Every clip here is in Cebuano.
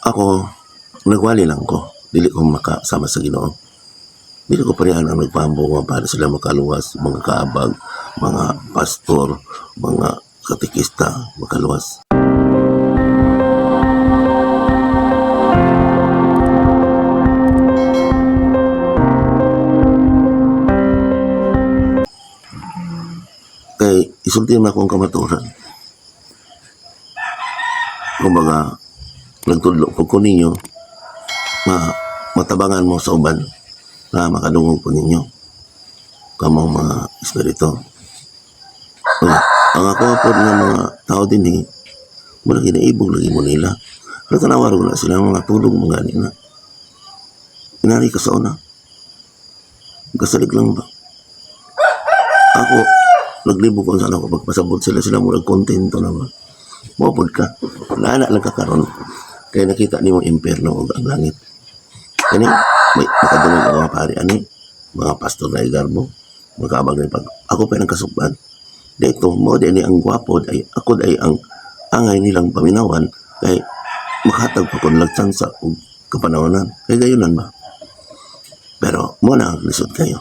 Ako, nagwali lang ko. Dili ko makasama sa Ginoo. Dili ko parehan ang nagpambo nga para sila makaluwas, mga kaabag, mga pastor, mga katekista, makaluwas. Kay isulti man akong kamaturan. Kumbaga, nagtudlo ko ninyo na matabangan mo sa uban na makadungog po ninyo kamong mga espiritu. Wala. Ang ako po ng mga tao din eh, wala ginaibog lagi mo nila. Pero tanawa ro na sila mga tulog mga nila. Inari ka sa una. Kasalig lang ba? Ako, naglibog ko sa ako pagpasabot sila sila mo nagkontento na ba. Mopod ka. Naana lang ka karon. Kaya nakita nimo impierno ug ang langit. Kani may makadungog ang mga pari ani, mga pastor na igarbo, magkaabag na pag ako pa nang kasukban. Dito mo di ang gwapo ay ako ay ang angay nilang paminawan kay makahatag pa kon lagtsansa og kapanahonan. Kay gayunan ba? Pero mo na ang lisod kayo.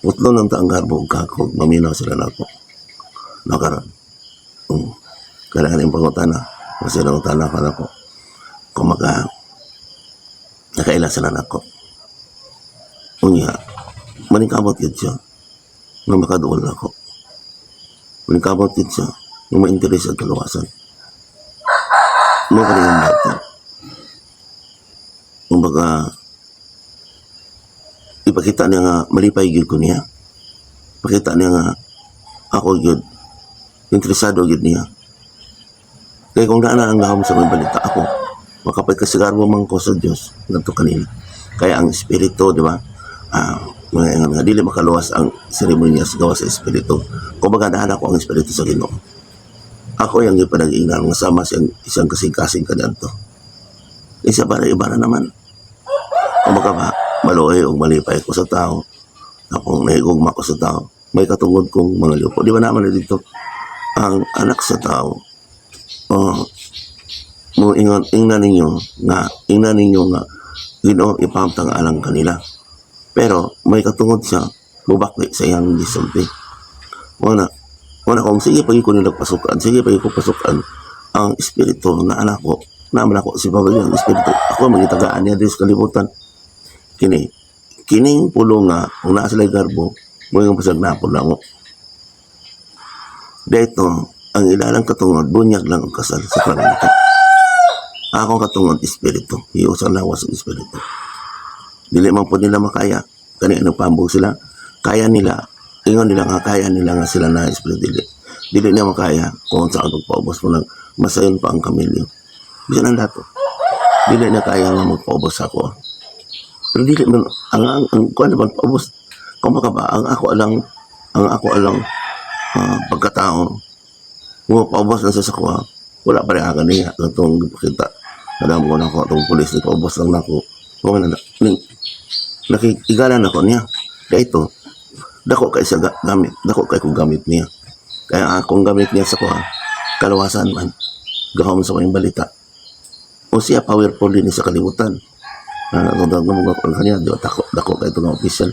Putlo lang ta ang garbo ug kakog, maminaw sila nako. Nakaron. Kailangan yung pangutana. Kasi nangutana ka nako. Kung maka nakaila sila nako. Unya, maningkamot yun siya nga makaduol nako. Maningkamot yun siya nga ma-interes ang kaluwasan. Mo ka rin ang bata. Kumbaga, ipakita niya nga malipay gyud ko niya. Pakita niya nga ako gyud interesado gyud niya. Kaya kung naa na ang gahom sa mga balita ako, makapagkasigarbo man ko sa Dios ngadto kanila. Kaya ang espiritu, di ba? Ah, mga ingon nga dili makaluwas ang seremonya sa gawas sa espiritu. Kumbaga naa ko ang espiritu sa Ginoo. Ako yung gipanag-ingnan nga sama siyang isang kasing-kasing kaniadto. Isa para iba na naman. Kumbaga ba, maluoy og malipay ko sa tao. Akong nahigugma ko sa tao. May katungod kong mga lupo. Di ba naman na dito? Ang anak sa tao, oh, mo ingon ingnan ninyo nga Ginoo ipahamtang alang kanila. Pero may katungod siya mubakli sa iyang gisulti. Wala. Wala kung sige pag ko nila pasukan, sige pag ko pasukan ang espiritu na anak ko, naman ako si Papa ang espiritu. Ako magitagaan niya diri sa kalibutan. Kini kining pulo nga kung naa sila garbo, mo yung pasag napon lang mo. Dito, ang ilalang katungod, bunyag lang ang kasal sa sakramento. Akong katungod, espiritu. Iyo sa lawas ang espiritu. Dili man po nila makaya. Kani ano pambog sila. Kaya nila. Ingon nila nga kaya nila nga sila na espiritu. Dili. Dili niya makaya kung saan pagpaubos mo lang. Masayon pa ang kamilyo. Bisan ang dato. Dili niya kaya nga magpaubos ako. Pero dili man ang kuan naman paubos. Kung baka ba ang ako alang pagkatao mo paubos na siya sa kuha. Wala pa rin ako niya katong gipakita. Alam ko na ako atong pulis ni paubos lang nako. Wala na ning nakikigalan ako niya. Kaya ito, dako kay sa gamit, dako kay kong gamit niya. Kaya ang akong gamit niya sa kuha, kaluwasan man. Gahom sa kanyang balita. O siya powerful din sa kalibutan. Na natundang mo ko kanya, di ba dako, dako kay itong official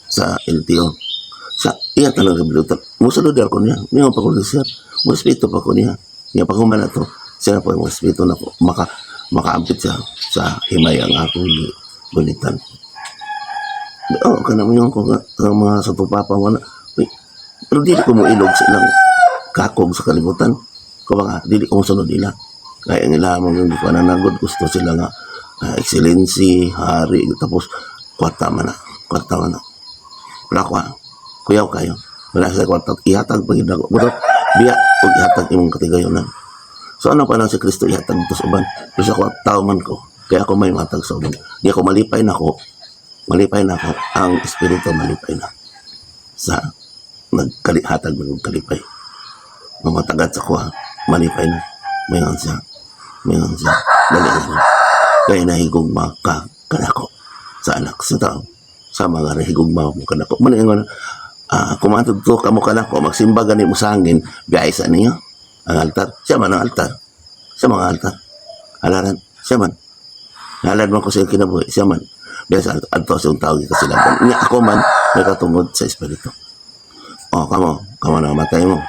sa LTO. Sa iya talaga kalibutan. Musulod ako niya, niya pa ko siya. Respeto pa ko niya. Niya pa ko man ato. Siya po yung respeto na ko. Makaampit siya sa himay ang akong gunitan. Oo, oh, kanang yung ko nga, ang mga sa tupapa mo na. Uy, pero dili ko mo ilog sa ilang kakog sa kalibutan. Kumbaga, dili ko mosunod nila. Kaya ang ila mo hindi ko nanagod. Gusto sila nga excellency, hari, tapos kwarta man na. Kwarta man na. Wala ko ah. Kuyaw kayo. Wala sa kwarta. Ihatag pag ako. Butot, biya, ug ihatag imong katigayonan. So ano pa lang si Kristo ihatag ito sa uban. Pero sa kwarta tao man ko. Kaya ako may matag sa uban. Di ako malipay na ako. Malipay na ako. Ang espiritu malipay na. Sa nagkalihatag ng kalipay. Mamatagat sa kuha. Malipay na. Mayon siya. Mayon siya. Dali na. Kaya nahigugma ka kanako sa anak sa tao. Sa mga nahigugma mo kanako. Man ingon kumatod to kamo kanako magsimba gani mo sa hangin biyahe sa ninyo ang altar. Siya man ang altar. Sa mga altar. Halaran. Siya man. Nalad man ko sa kinabuhi, siya man. Biasa adto sa tao kasilagan. Nya ako man may katungod sa espiritu. Oh, kamo, kamo na matay mo.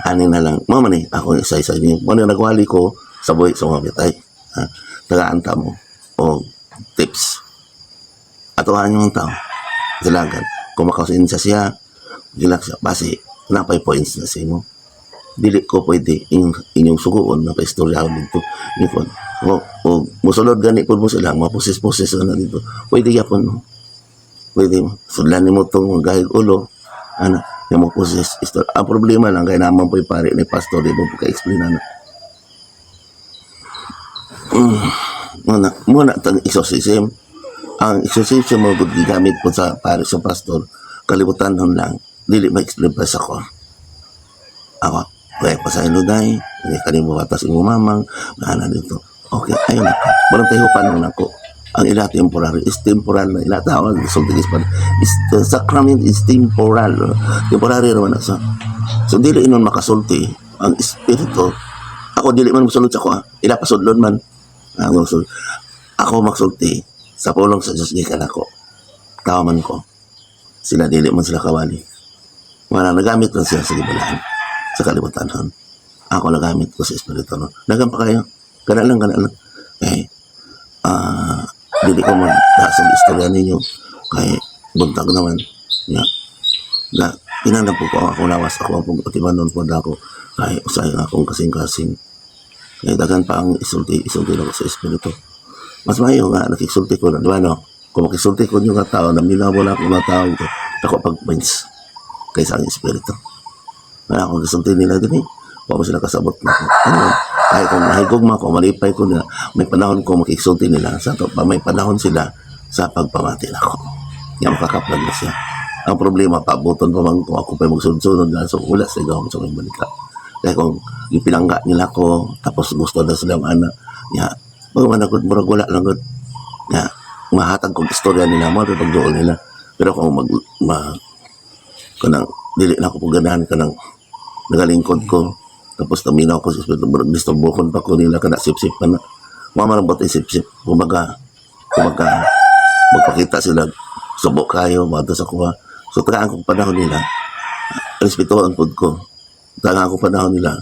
Ani na lang, mo man eh, ako isa-isa niyo. Mo na nagwali ko sa buhi sa mga bitay. Ha? Tagaan ta mo o tips. Atuhan yung tao. Silagan. Kung makausin siya, gilak siya. Basi, napay points na sa imo. Dili ko pwede inyong, inyong suguon na paistorya dito. Ingon, o musulod gani pud mo sila, mapusis-pusis na dito. Pwede yapon mo. Pwede mo. Sudlan nimo tong gahig ulo. Ano, yung mo pusis. Ang problema lang, kay naman po'y pare ni pastor, di mo ka-explain na. Muna, muna tang exorcism. Ang exorcism mo gud gigamit po sa pare sa pastor, kalibutan nun lang, dili ma-explain pa sa ko. Ako, kaya pasaylo day, hindi kanimo batas imong mamang, ana dito. Okay, ayun na. Walang tayo nung nako. Ang ila temporary is temporal na ila tawag sulti is is the sacrament is temporal. Temporary raman na sa. So dili inon makasulti ang espiritu. Ako dili man mosulod sa ko. Ah. Ila pasudlon man. Ang mosul. Ako magsulti sa pulong sa Diyos gikan ako. Tao man ko. Sila dili man sila kawali. Wala nagamit lang siya sa gibalaan sa kalibutan hon. Ako nagamit ko sa espiritu no. Dagan pa kayo. Kana lang, kana lang. Eh, dili ko man sa istorya ninyo kay buntag naman nga nga kinahanglan po ko ang akong lawas, ako ang pag-atimanon po ako kay usay ang akong kasing-kasing kay dagan pa ang isulti isulti ko sa espiritu. Mas maayo nga nakisulti ko na, di ba, no? Kung makisulti ko nyo nga tao na minaw na ako nga tao ko dako pag points kaysa ang espiritu. Wala akong gisulti nila din eh. Wa mo sila kasabot na ko. Ano, kahit kung mahigugma ko, malipay ko nila, may panahon ko makisulti nila. Sa to, pa may panahon sila sa pagpamati nako. Yan, makakaplag na siya. Ang problema, paabuton pa man ko, ako pa magsunod-sunod na. So, wala sa igaw sa kong balita. Kaya kung ipinangga nila ko, tapos gusto na silang anak, ya, pag man ako, murag wala lang gud. Ya, mahatag kong istorya nila, mo pagduol nila. Pero kung mag, ma, kanang, dili na ako paganahan, kanang, nagalingkod ko, tapos naminaw ko sa espiritu, murag disturbokon pa ko nila, kana sip-sip pa na. Mama lang ba't sip-sip? Kumbaga, kumbaga, magpakita sila, subo kayo, mga sa kuha. So, tagaan kong panahon nila, respetuhan pod ko. Tagaan ko panahon nila.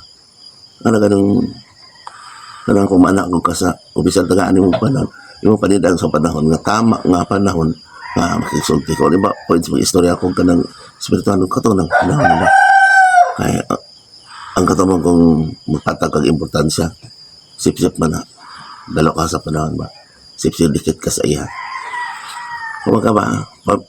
Ano ganung, kanang kung maanak ko ka sa, opisyal tagaan mo panahon, imo panidang sa panahon, nga tama nga panahon, nga makisulti ko. Di ba, points mo istorya ko kanang espirituhan kato ng panahon nila. Kaya, ang katumong kung magpatag kag importansya, sip-sip man na, dalo ka sa panahon ba, sip-sip dikit ka sa iya. Kumbaga ba,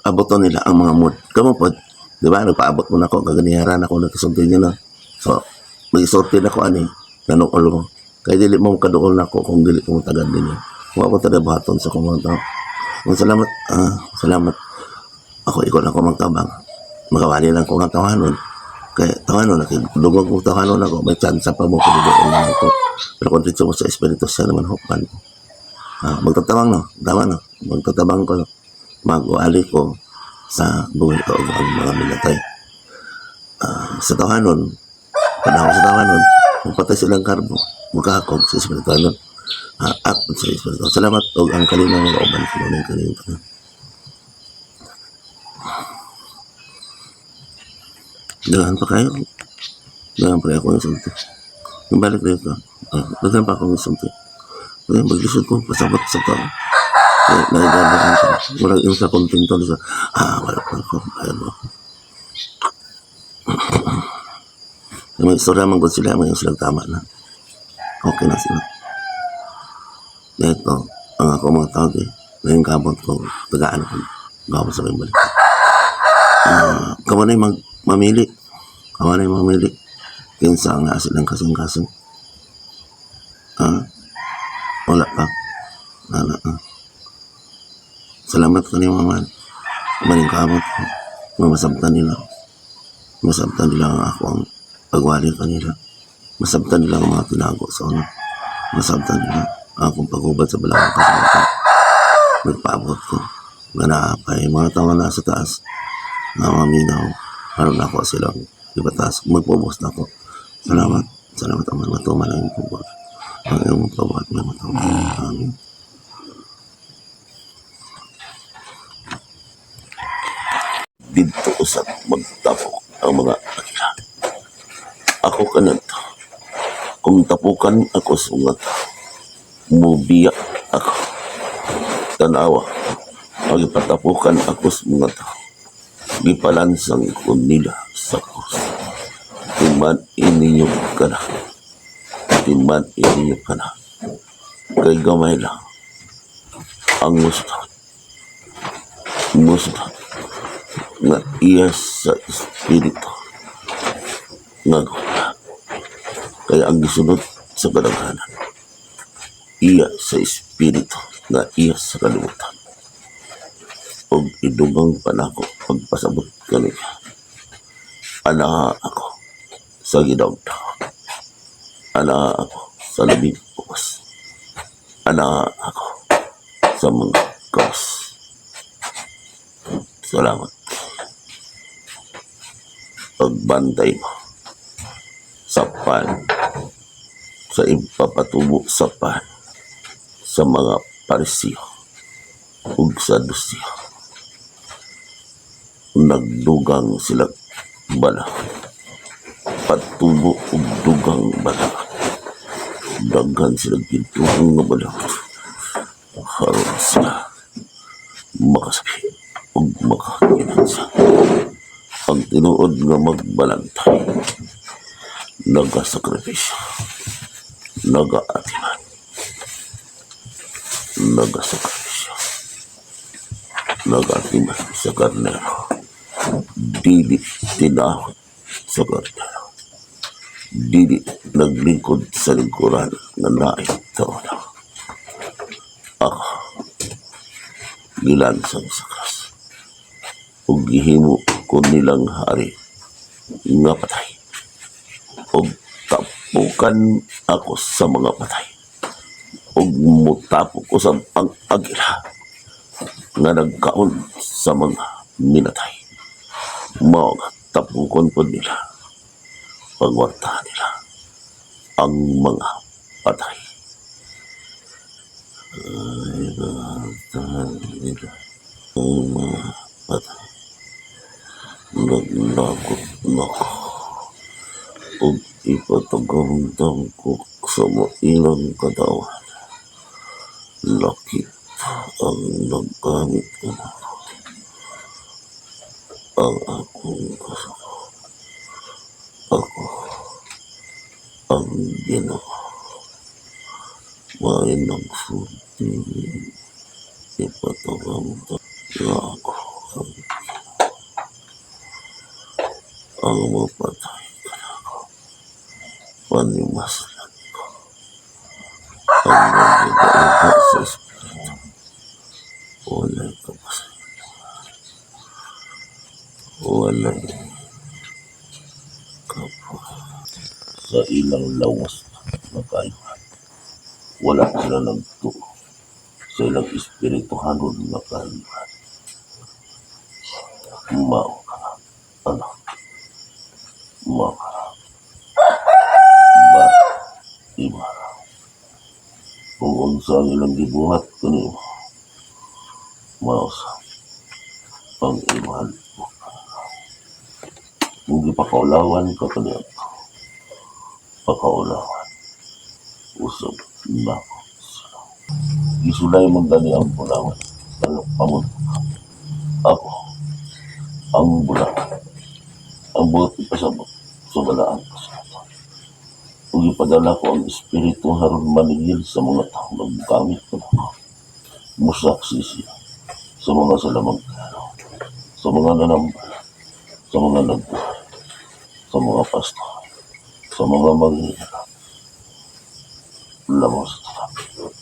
abuton nila ang mga mood. Kamo pod, di ba, nagpaabot mo na ako, kaganiharan ako, nagkasulti niyo na. So, mag-isulti na ko ani, nanukol mo. Kaya dili mo kaduol na ako kung dili ko matagad ninyo. Kung ako tada buhaton sa kong mga tao. Kung salamat, salamat. Ako, ikaw na ako magtabang. Makawali lang ko nga tawanon. Kaya tawanon, nakidugog mo tawanon ako, may chance pa mo kung na ako. Pero kung dito mo sa Espiritu siya naman hukman. Magtatabang no, tama no, magtatabang ko, no? Mag-uali ko sa buhay ko ang mga minatay. Sa tawanon, panahon sa tawanon, magpatay silang karbo, magkakog sa Espiritu ano, sa Espiritu. Salamat og ang kalinaw mga uban sa mga kalinaw. Daghan pa kayo. Daghan pa kayo akong isulti. Balik dito. Daghan pa akong isulti. Kaya maglisod ko, pasabot sa tao. Kaya nagagandaan ko. Walang yung sa kontento sa, wala pa ako. Ayaw mo. Yung mga istorya man gud sila, mga silang tama na. Okay na sila. Ito, ang ako mga tao eh. Ngayong kamot ko, tagaan ako. Gamot sa kayong balik. Kamo na yung mamili. Kamo na yung mamili. Kinsa nga silang kasing-kasing. Wala pa. Wala. Salamat ka ni Mama. Maling kamot ko. Masabtan nila. Masabtan nila ang ako ang pagwali kanila. Masabtan nila ang mga tinago sa una. Masabtan nila ang akong pagubad sa balakang kasabatan. Nagpaabot ko. Nga naapay, mga tao na sa taas. Nga maminaw. Karon ako silang ibatas. Magpubos na ako. Salamat. Salamat ang mga matuman ang pubos. Ang iyong tawag na matawag. Amen. Didto usab magtapok ang mga agila. Ako kanadto. Kung tapukan ako sa mga tao, mubiya ako. Tanawa, ang ipatapukan ako sa mga tao, gipalansang ko nila sa krus. Timan-i ninyo kana. Timan-i ninyo kana. Kay gamay lang ang musod. Musod nga iya sa espiritu nga guna. Kaya ang gisunod sa kadaghanan, iya sa espiritu nga iya sa kalibutan. Og idugang pa nako pagpasabot kaniya. Anaa ako sa gidawdawon. Anaa ako sa labing ubos. Anaa ako sa mga gawas. Salamat. Pagbantay mo sa pan, sa ipapatubo sa pan sa mga Pariseo ug Saduceo. Nagdugang sila bala. Patubo og dugang bala. Daghan sila gidugang nga bala. Aron sila makasabi ug makakinansa. Ang tinuod nga magbalantay, nagasakripisyo, nagaatiman, nagasakripisyo, nagaatiman sa karnero, dili tinahot sa karnero, dili naglingkod sa lingkuran nga naay trono. Ako, gilansang sa krus, ug gihimo ko nilang hari nga patay, ug tapukan ako sa mga patay, ug mutapok usab ang agila nga nagkaon sa mga minatay. Mao nga tapukon pod nila, pagwarta nila ang mga patay. Ay, pagwarta nila ang mga patay. Naglagot na ko ug ipatagamdam ko sa ilang katawhan. Lakip ang naggamit kanako, ang akong kasuko. Ako ang Ginoo. May nagsulti, ipatagamdam nga ako ang ang mapatay kanako. Panimaslan ko ang nagigaiba sa espiritu. Walay kapasayloan. Walay kapwa. Sa ilang lawas na kaayuhan, wala sila nagtuo sa ilang espirituhanon nga kaayuhan. Mao ka, anak. Mao ka. Ba, iba. Kung unsa ang ilang gibuhat kanimo, mao sa ang ibahan mo. Kung gipakaulawan ka kaniadto, pakaulawan usab nako sila. Gisulay man gani ang bulawan ang pamundok. Ako ang bulawan. Ang buot ipasabot sa balaang kasulatan. Ug gipadala ko ang Espiritu aron maningil sa mga tawo naggamit kanako. Musaksi siya sa mga salamangkero, sa mga nanambal, sa mga nagbuhay, sa mga pastor, sa mga manghihilot, labaw sa tanan.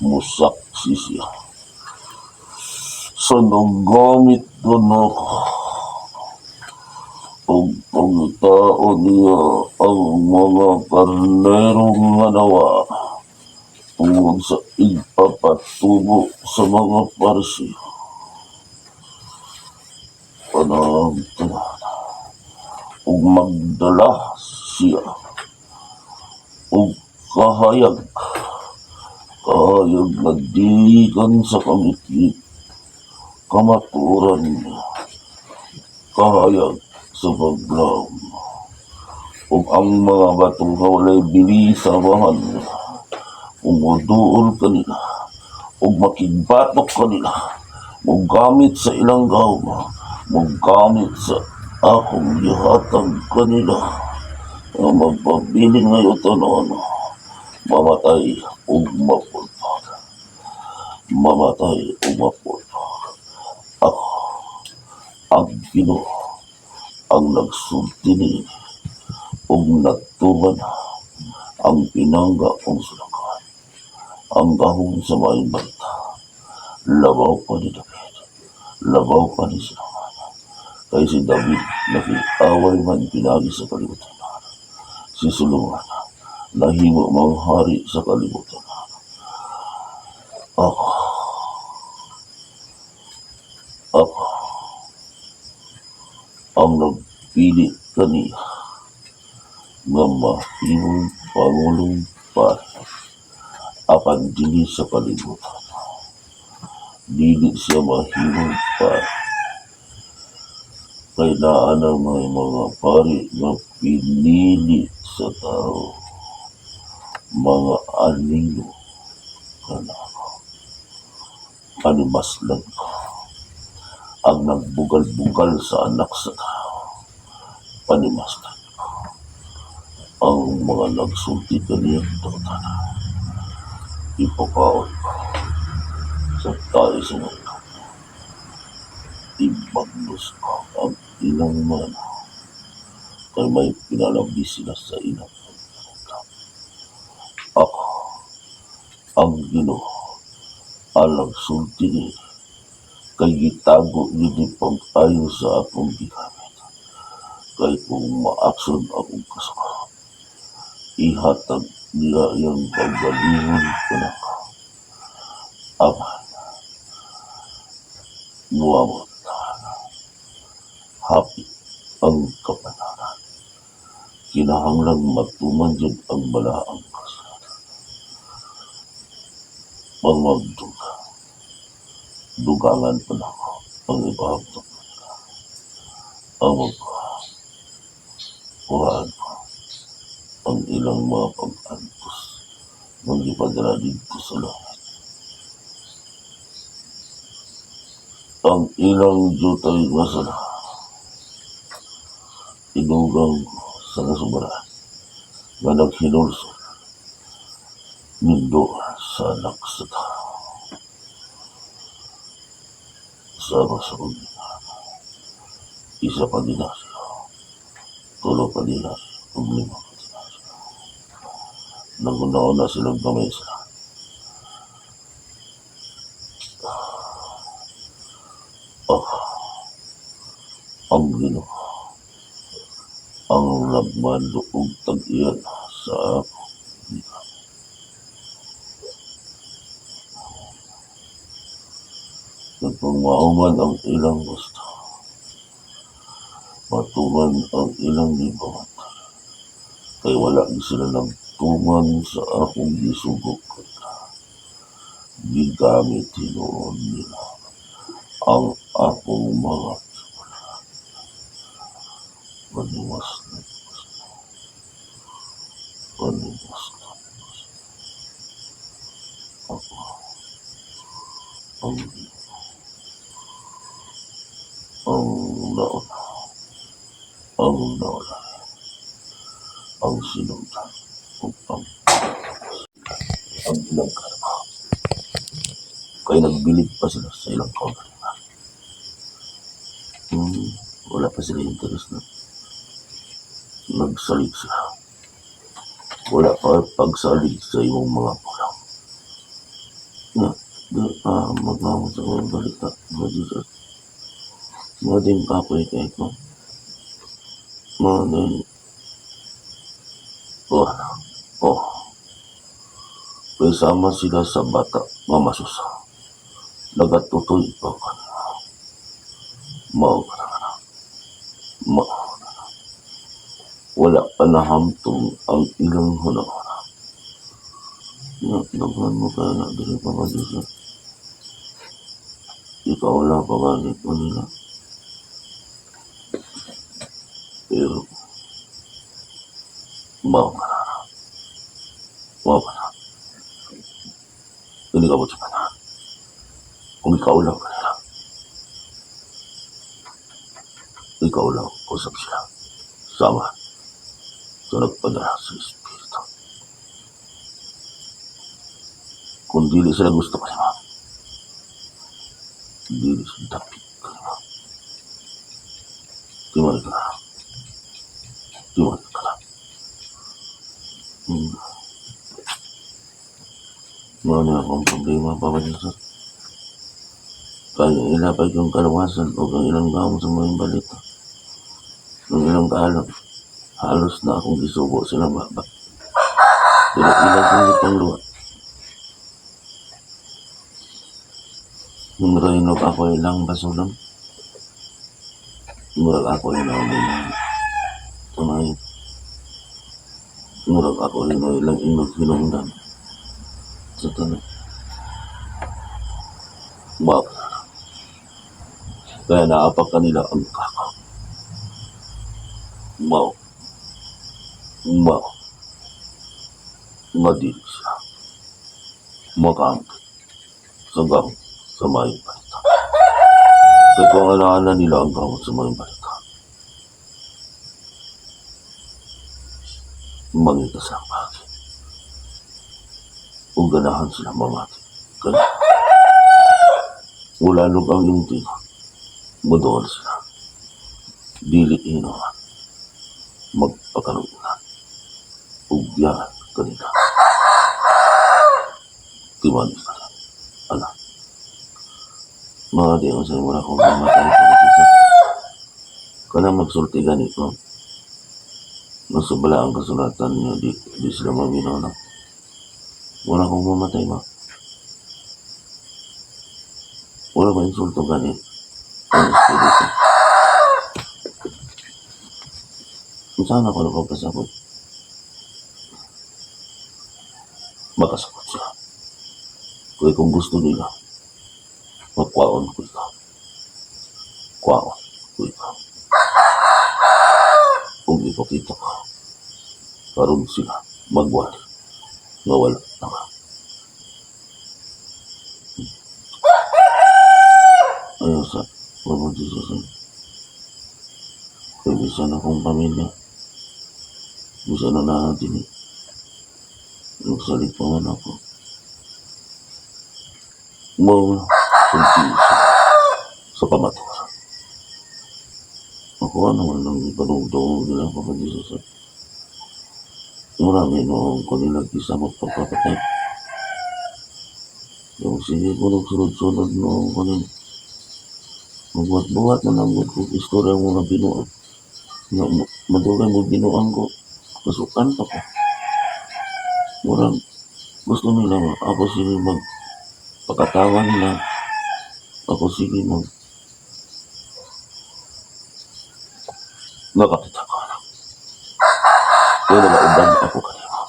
Musaksi siya sa naggamit kanako ug pangitaon niya ang mga karnero nga nawa tungod sa igpapatubo sa mga Pariseo. Panagtanan ug magdala siya og Kahayag, kahayag nga gikan sa kangitngit, kamatuoran, kahayag sa paglaom. Ug ang mga bato nga walay bili sa amahan, kung moduol kanila, ug makigbatok kanila, mogamit sa ilang gahom, mogamit sa akong gihatag kanila, nga magpabilin ngayo tanon, mamatay ug mapulpag, mamatay ug mapulpag. Ako, ang Ginoo, ang nagsulti niini, ug natuman ang pinangga kong sulakan, ang gahom sa maayong balita, labaw pa ni David, labaw pa ni Solomon. Kay si David nakig-away man pinaagi sa kalibutan. Si Solomon nahimo mang hari sa kalibutan. Ako, ako, ang nagpili kaniya nga mahimong pangulong pari apan dili sa kalibutan. Dili siya mahimong pari kay naa na may mga pari nga pinili sa tao, mga anino kanako. Panimaslan ko ang nagbugal-bugal sa anak sa tao. Panimaslan ko ang mga nagsulti kaniyang tawtana. Ipakaon ko sa tae sa mundo. Ibagnos ko ang ilang mga kay may pinalabi sila sa ilang pagkamuntang. Ako, ang Ginoo, ang nagsulti niini, kay gitago gyud ni pag-ayo sa akong gigamit. Kay kung maakson akong kasuko, ihatag niya iyang kaugalingon kanako. Apan, moabot hapit ang kapananan. Kinahanglang matuman jud ang balaang kasulatan. Pangmagdugang, dugangan pa nako ang ipahamtang kanila. Ang magkuha, kuhaan ko ang ilang mga pag-antos nga gipadala didto sa langit. Ang ilang jutay nga sala, idugang ko sa kasubaraan nga naghinulsol nindo sa anak sa tao. Sama sa pag isa ka denaryo, tulo ka denaryo, ug 5 ka denaryo. Naghuna-huna silang gamay sila. Oh, ang Ginoo ang nagmando og tag-iyan sa ako. Kung mahuman ang ilang gusto, matuman ang ilang gibuhat, kay wala sila nagtuman sa akong gisugo kanila. Gigamit hinuon nila ang akong mga paniwas na paniwas na ako ang nauna, ang nauna, ang sinugdan ug ang ilang karma. Kay nagbilib pa sila sa ilang kaugalingon. Wala pa sila interest na nagsalig sila. Wala pa pagsalig sa imong mga pulang. Nga, di pa magmamot sa mga balita mga Jesus. Mga din kapoy kay ko. Mga din, oh, oh, kay sama sila sa bata nga masusa. Nagatutoy pa kanila. Mao ka na na. Mao ka na. Wala pa nahamtong ang ilang hunahuna. Nga, daghan mo kaya na diri, Papa Jesus. Ikaw lang pa ganit mo nila. Pero, mao ka na. Mao ka na. Hindi ka mo sa tanan. Kung ikaw lang kanila. Ikaw lang usap sila. Sama sa nagpadala sa Espiritu. Kung dili sila gusto kanila, dili sila dapit kanila. Timan ka na. Timan ka na. Mao na akong problema, Papa Jesus. Kaya ilapay kong kalawasan o ang ilang gawon sa mga balita. Ang ilang kaalam, halos na akong gisubo sila baba. Pero ilang kong gipangluwa. Muraynog ako ilang basulam. Murag ako ilang ilang tunay. Murag ako ilang ilang inog hinungdan. Sa tanan. Mao na. Kaya naapak kanila ang kakaw. Mao. Mao. Nga dili sila makaangkon sa gahom sa maayong balita. Kay kung alaala nila ang gahom sa maayong balita, mangita silang paagi. Ug ganahan sila mamati. Kaya, ulalog ang imong tingog, moduol sila. Dili hinawa, magpakaluonan, ug biyaan kanila. Timan ka lang, anak. Mga di ako sa wala akong mamatay sa kapisa. Kanang magsulti gani ko. Nasa balaang kasulatan niya, di sila maminaw na. Wala akong mamatay ma. Wala ba insulto gani? Ang espiritu. Saan ako nakapasabot? Makasabot sila. Kaya kung gusto nila, magkwaon ko ikaw. Kwaon ko ikaw. Kung ipakita ko, karon sila magwali nga wala na ka. Ayaw sa Papa Jesus. Kaya bisan akong pamilya, bisan na naa din eh. Nagsalit pa man ako. Mao sulti sa kamatuoran. Ako ano man ang ipanugdog nila, Papa Jesus. Marami noong ko nila isa magpapatay. Yung sige ko nagsunod-sunod noong ko nila. Magbuhat-buhat na lang ko istorya mo na binuang. Nga, madugay mo binuang ko. Kasukan pa ko. Murag gusto nila ako sige magpakatawa nila. Ako sige mag nakakita ko na. Pero nagauban ako kanimo.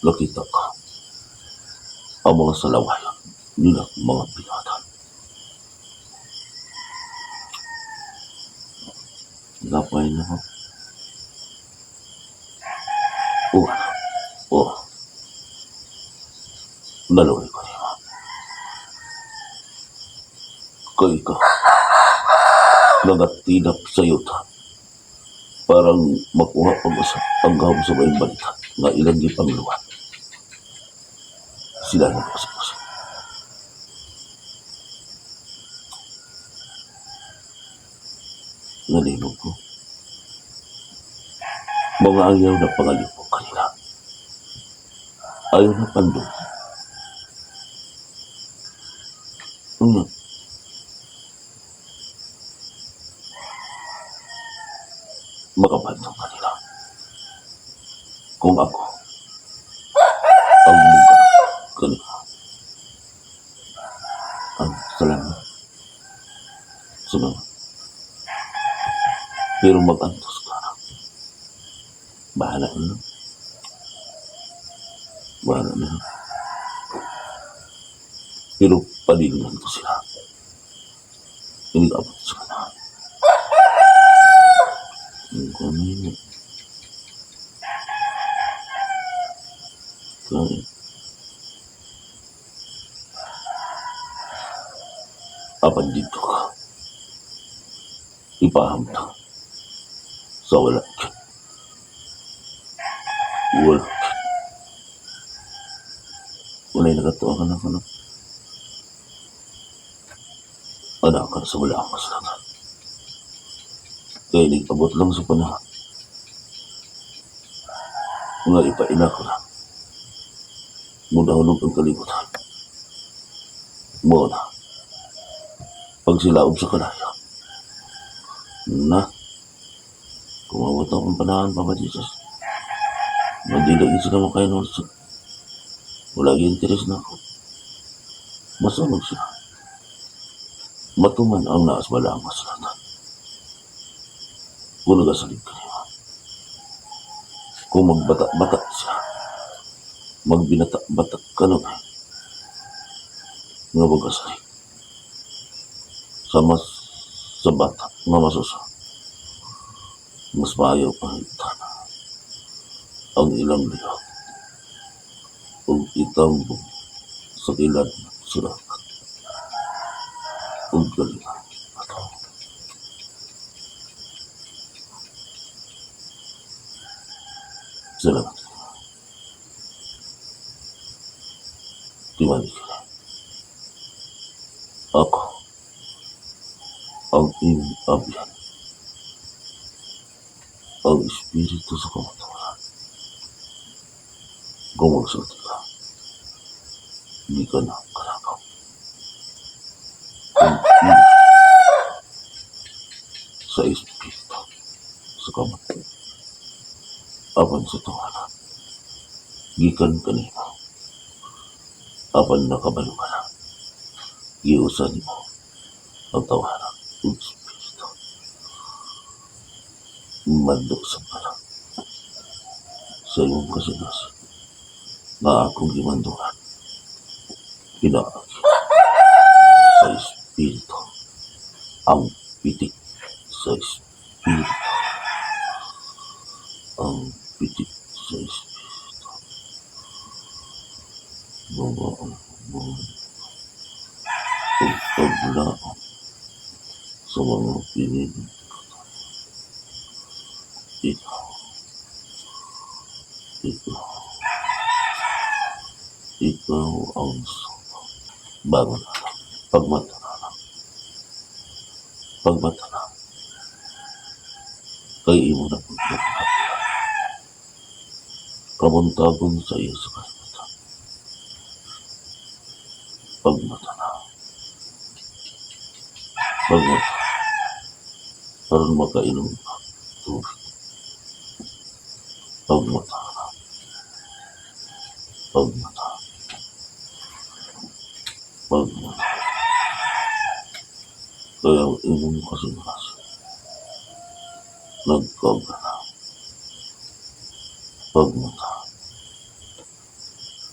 Nakita ko ang mga salawayon nila mga binata. Napay na ko. O ano? O. Naluoy ko nimo. Kay ikaw nagatinap sa yuta parang makuha pag-usap ang gahom sa maayong balita nga ilang gipangluwat. Sila na usap-usap. Nalilog ko. Mga ayaw na pangalipok kanila. Ayaw na pandong. Una, makabantong kanila. Kung ako, ang muga kanila. Ang salamat. Salamat. Pero mag-antos ka na. Bahala ka na. Bahala na. Pero palilingan ko sila. Inigabot sa kanahan. Ang kanino. Kaya. Apan dito ka. Ipahamtang. Sa wala ka. Wala ka. Wala'y nagatuwa ka na ka. Anak ka sa wala ang kasalanan. Kaya nag-abot lang sa panahon. Nga ipaina ko na. Mudahulog ang kalibutan. Mo na. Pagsilaob sa kalayo. Na. Kumabot akong panahon, Papa Jesus. Madila gid sila makainol sa wala gyud interes na ako. Masunog sila. Matuman ang naas wala ang kasulatan. Kung nagasalig ka niya. Kung magbata-bata siya, magbinata-bata ka na ba? Nga magasalig. Sa mas sa bata, nga masusa. Mas maayo pa itana ang ilang lihok ug itambok sa kilad sa dagat ug galingan ato. Salamat. Timani ka. Ako ang imong abyan, ang espiritu sa kamatuoran. Kung magsulti ka, di ka na kalakaw. Kung sa espiritu sa kamatuoran, apan sa tawanan, gikan kanimo, apan nakabalo ka na, giusa nimo ang tawanan ug espiritu. Mando sa pala sa imong kasing-kasing nga akong gimanduan, pinaagi sa espiritu, ang pitik sa espiritu, ang pitik sa espiritu, mga mga pagpaglaom sa mga piniling ikaw, ikaw, ikaw ang suko. Bago na lang, pagmata na lang, pagmata na, kay imo na pagmata. Kabuntagon sa iyo sa kalibutan. Pagmata na, pagmata, aron makainom ka tubig. Pagmata na, pagmata, pagmata. Kaya ang imong kasing-kasing nagkagana. Pagmata,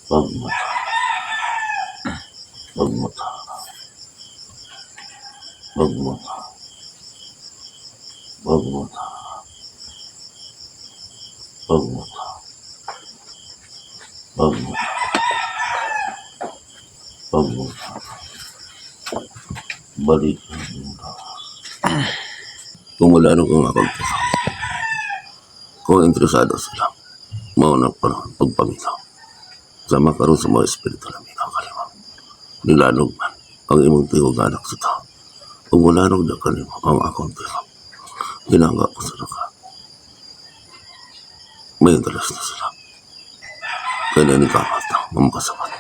pagmata, pagmata, pagmata, pagmata, pagmata, pagmata, pagmata. Balik ang iyong lawas. Kung wala nung kang akong kung interesado sila, mao na panahon pagpaminaw. Sama karon sa mga espiritu na minaw kalima. Nilanog man ang imong tingog anak sa tao. Kung wala na kanimo ang akong tingog, hinangga ko sa naka. May interes na sila. Kaya ni kamat na mamakasabat.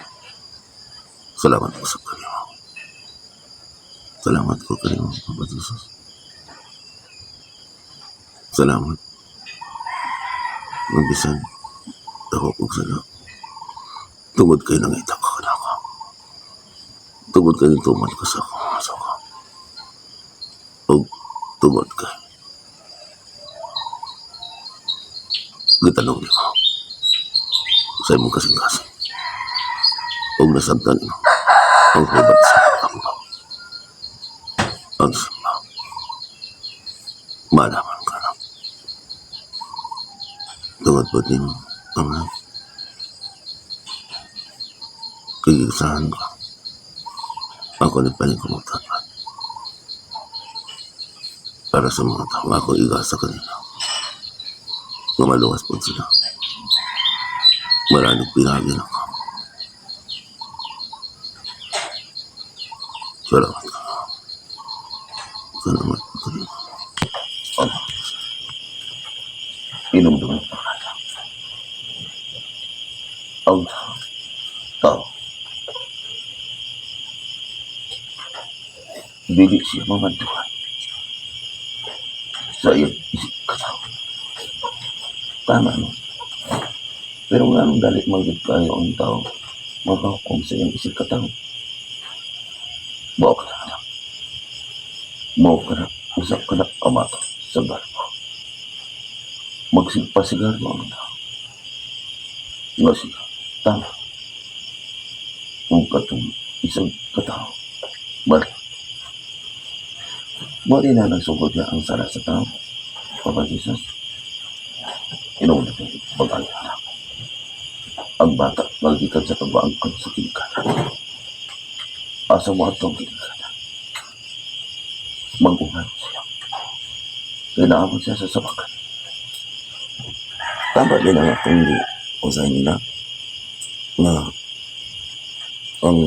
Salamat ko sa kanimo. Salamat ko kanimo, Papa Jesus. Salamat. Magbisan, ako kong sala. Tungod kay nangita ka kanako. Tungod kay tuman ka sa akong mga suko. Ug tungod kay gitanong nimo sa imong kasing-kasing. Ug nasabtan ang hubat sa pagkambaw. Ang simba. Malaman ka na. Tungod po din ang kagisahan ko. Ako nagpaling kumagtapat. Para sa mga tao, ako igasa kanila. Nga maluwas po sila. Maraming pinagin ako. Salamat ka. Salamat ka rin. Ano? Inumdum ang pangalan. Ang tao. Dili siya mamanduhan sa iyang isip kataw. Tama, no? Pero nga nung dali manggit kayo ang tao, makahukom sa iyang isip kataw. Mao ka na, anak. Mao ka na, usap ka na amato sa barko. Magsigpasigarbo ang tao. Nga siya, tama. Kung katong isang katao, mali. Mali na nagsugod na ang sala sa tao. Papa Jesus, inom na pag anak. Ang bata, magikan sa pagbaangkan sa ginikanan. Asa mo atong ginikanan? Maguman siya. Kaya naabot siya sa sabakan. Tama din ang akong di usahin nila na ang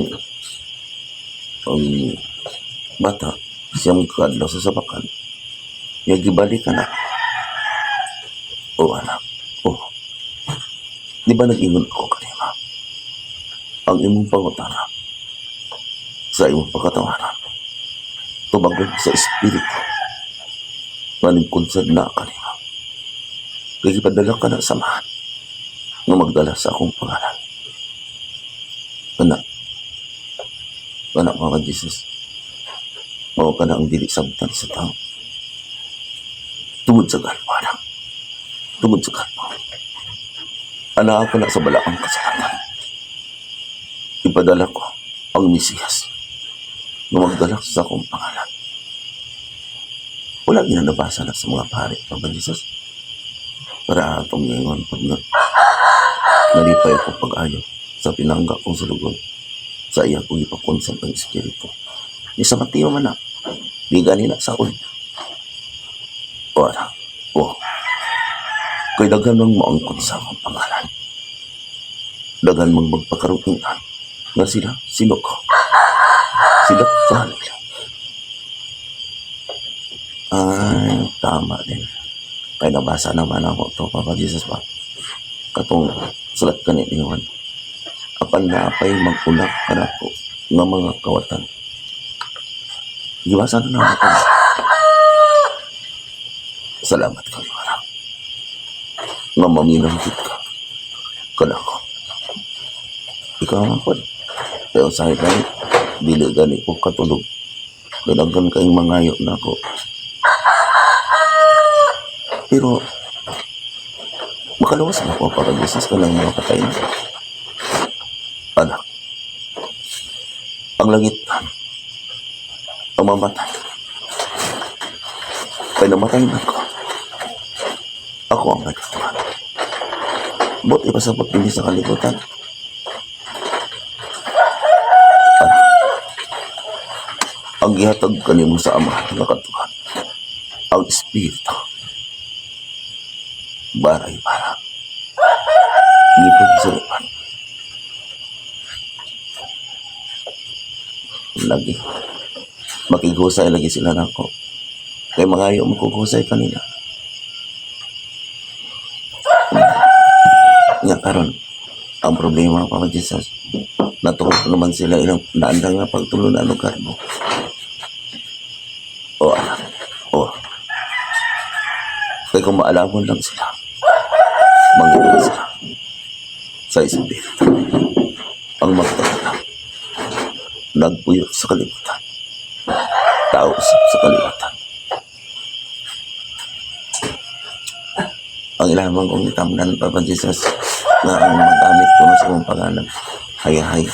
bata siyang kadlaw sa sabakan nga gibalik ka na. O anak, o di ba nag-ingon ako kanina, ang imong pangutana sa imong pagkatawanan tubagon sa espiritu nga nagkonsad na kanina kay gipadala ka na samahan nga magdala sa akong pangalan. Kana kana, mga Jesus, mao kana ang dili sabtan sa tao tungod sa galpo, anak, tungod sa galpo. Anaa ka na sa balaang kasalanan, ipadala ko ang Mesiyas nga magdala sa akong pangalan. Wala ginanabasa na sa mga pare, Papa Jesus, para atong ngayon pag na, nalipay ako pag-ayo sa pinangga kong sulugon sa iya kong ipakonsent ang espiritu ni sa Mateo man na di gani na saon. O anak, o kay daghan mang moangkon sa akong pangalan, daghan mang magpakaruingan nga sila sino ko sila kanila. Ay, tama din kay nabasa naman ako to, Papa Jesus ba, katong sulat kani ni Juan, apan naapay mag-unak kanako nga mga kawatan. Gibasa na naman ako. Salamat ka anak nga maminaw gid ka kanako. Ikaw man pod, pero sa gani dili gani ko katulog. Daghan kayong mangayo nako. Pero makaluwas na ako para Jesus ka lang mga patay na. Anak, ang langit ang mamatay. Kay namatay na ko. Ako ang may katuhan. Buot ipasabot dinhi sa kalibutan. Anak, ang gihatag kanimo sa Ama nga katuhan, ang Espiritu, baray bara. Ngipon sa lipan. Lagi. Makighusay lagi sila nako. Kay mangayo mo kog husay kanila. Nga karon ang problema, Papa Jesus, natuko naman sila ilang naandang nga pagtulo na lugar mo. O anak, o. Kay kung maalamon lang sila, manggigil sila sa espiritu. Ang magtatala, nagpuyo sa kalibutan, tao sa kalibutan. Ang ilamang kong itamnan, Papa Jesus, nga ang magamit ko na sa akong pangalan, Hayahay.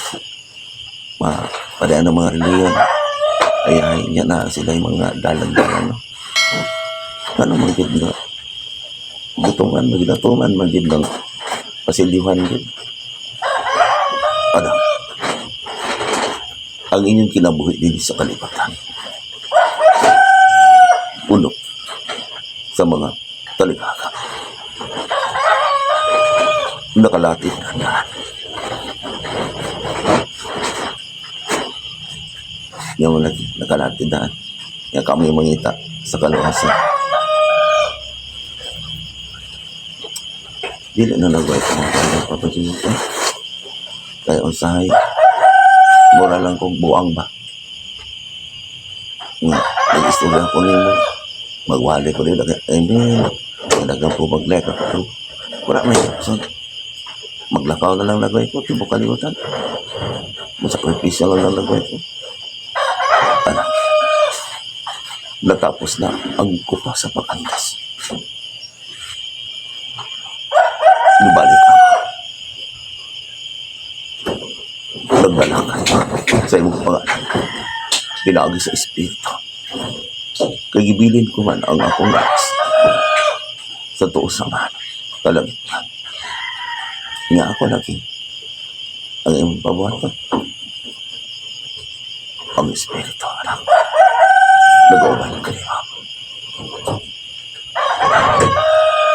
Ma padaan ang mga reliyon. Hayahay niya na sila yung mga dalan-dalan, no? Ano man gid nga gutungan, magidatuman man gid ng pasilyuhan gid. Ano? Ang inyong kinabuhi din sa kalibutan, puno sa mga talinghaga. Nakalatid na daan. Yung lagi, nakalatid daan. Nga kami mangita sa kaluwasan. Dili na nagway ko mga kaya papansin mo. Eh, kaya usahay, mura lang kong buang ba. Nga, nag-istorya ko nimo. Magwali ko rin. Amen. Dagang po mag-like ako. Wala may so, maglakaw na lang nagway ko. Tibok kaliwatan. Masakripisyo lang lang nagway ko. Ano? Natapos na ang kupa sa pag-antas. Nibalik ako. Nagbalakad sa imong pangalan. Pinaagi sa Espiritu. Kay gibilin ko man ang akong lakas sa tuo sa man, kalangitan. Nga ako lagi ang imong pabuhaton. Ang Espiritu, anak. Nag-uban kanimo.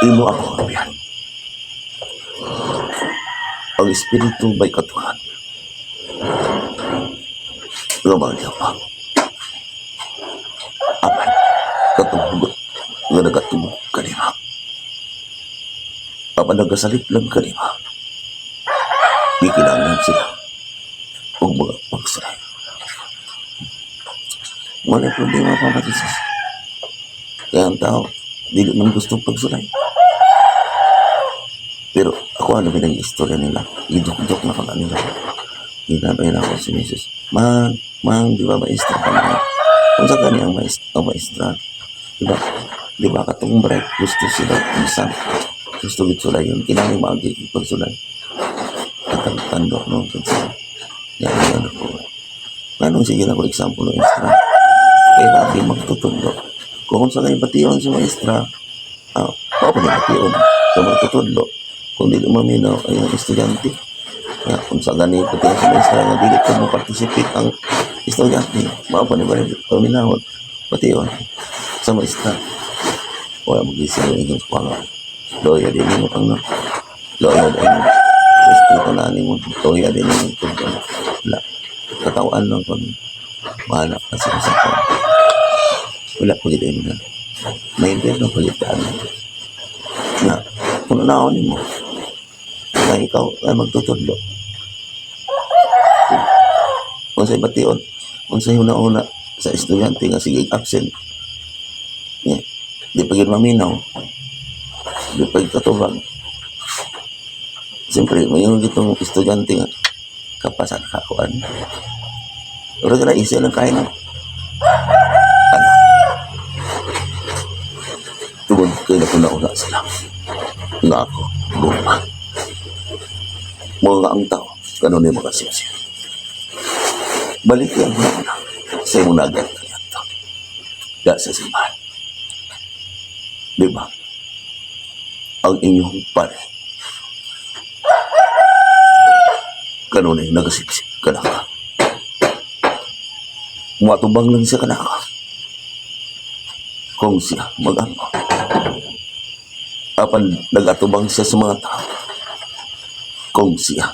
Imo ako kapiyan. Ang Espiritu ba'y katuhan? Nga mga pa. Apan, katong hugot nga nagatubok kanimo. Apan nagasalit lang kanimo. Gikinahanglan sila og mga pagsulay. Wala problema pa ba, Jesus? Kaya ang tao, dili man gusto pagsulay. Pero ako ano ba ang istorya nila? Idok-dok na kala nila. Ginabay na ako si Mrs. Man, man, di ba maestra ka man? Kung sa kani ang maestra, ang maestra, di ba? Di ba katong break, gusto sila isang gusto gid sulay yun. Kinahanglan maagi pagsulay. Katang tandok no, kasi yan yan ako. Anong sige na ko example ng maestra? Kaya natin magtutudlo. Kung sa kayo bation sa maestra, ah, pa na bation sa magtutudlo. Kung dili maminaw ay ang estudyante. Kaya kung sa gani bation sa maestra nga dili ko mo participate ang estudyante, mao pa ni ba paminawon bation sa maestra. Wala magising ang inyong panga. Loya din mo pang loya din mo. Sa espiritu na mo, loya din mo. Wala. Katawan lang kami. Bahala kasi sa ko. Wala po gid na. May impyerno po gid ano. Na, kung naon mo, na ikaw ay magtutudlo. Kung sa bation, kung sa una-una sa estudyante nga sige absent, yeah, di pa gid maminaw, di pa gid katubag. Siyempre, may yung ditong estudyante nga, kapasan ka kuan. Pero na isa lang kaya na. Ano? Tungod kay nakuna-una sila. Nga ako, guma. Mga ang tao, kanon ni mga siyasya. Balik yan mo na sa imong nagat kaniadto. Da sa simbahan. Di ba? Ang inyong pare. Kanunay nagasipsip kanaka. Matubang lang siya kanaka. Kung siya mag-ampo. Apan nagatubang siya sa mga tao. Kung siya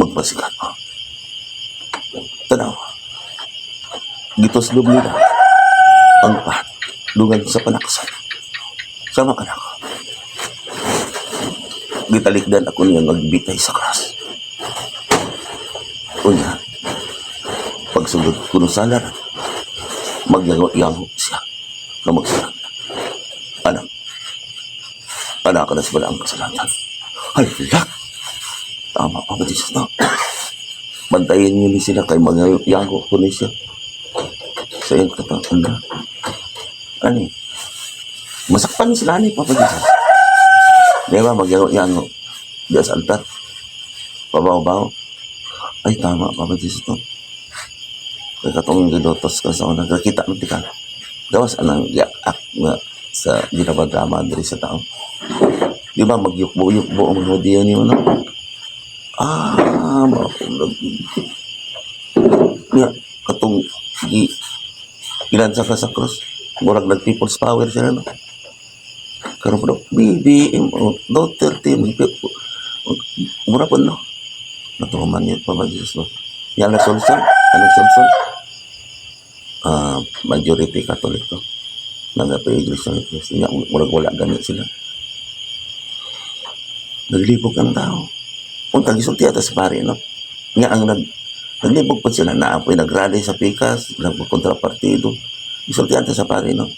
magpasikat mo. Tanaw. Gituslob nila ang pat dungan sa panaksan. Sama ka na ako. Gitalikdan ako niya magbitay sa krus. Unya, pagsulod kuno sa laran, magyango-yango siya na magsalag. Anak, anak ka na sa wala ang kasalanan. Hala! Tama pa ba Jesus na? Bantayin niyo ni sila kay magyango ko ni siya. Sa iyong katawan na. Ano eh? Masakpan sila ni Papa Jesus. Di ba, magyango-yango. Diya sa altar. Pabaw-baw. Ay, tama pa ba dito? Kaya katong gilotos ka sa una, kakita mo ka. Gawas anang yak nga sa ginabadrama diri sa tao. Di ba magyukbo-yukbo ang mga Hudiyo niyo, no? Ah, makulog. Nga, katong gilansa ka sa cross. Murag nag people's power sila, no? Karon po, BBM, oh, Duterte, mura po, no? Natuman yun pa ba, Jesus, no? Yan na solsol, anong solsol? Ah, majority Catholic, no? Nagapa Iglesia ni Cristo. Nga, murag wala ganit sila. Naglibog ang tao. Unta gisulti ata sa pare, no? Nga ang naglibog po sila na apoy nagrally sa pikas, nagkontra partido. Gisulti ata sa pare, no?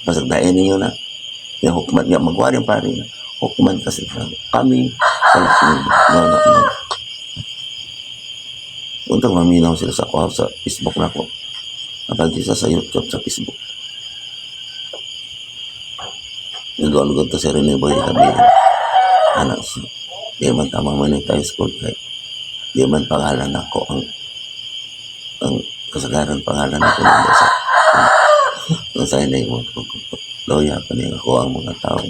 Pasagdain ninyo na. Nga hukman nga magwari ang pare na. Hukman kasi kami wala ninyo. No, no, no. Untang maminaw sila sa ako sa Facebook na ako. Kapag sa YouTube, sa Facebook. Nagulugod to si Rene Boy kami. Anak siya. Di man tama man yung tayo school kay. Di man pangalan ako ang kasagaran pangalan ako nila sa ang sa inay mo. Loya pa niya ako ang mga tao.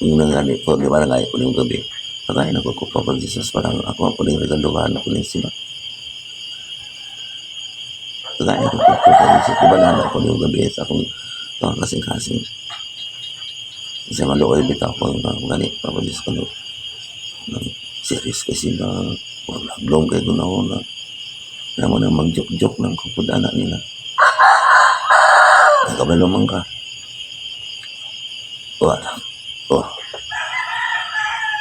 Yung nangani ko, di ba nangayo ko yung gabi. Pagkain ako ko pa Jesus, parang ako ako ning regaluhan ako ning sila. Pagkain ako ko pa Jesus, di ba nana ko yung gabi sa akong tawag kasing-kasing. Kasi maluoy bitaw ko nga gani Papa Diyos ko no. Nang serious kasi na wala blong kay guna na na mo na mag-joke-joke ng kupudana nila. Nakabalo man ka. Wala. Oh.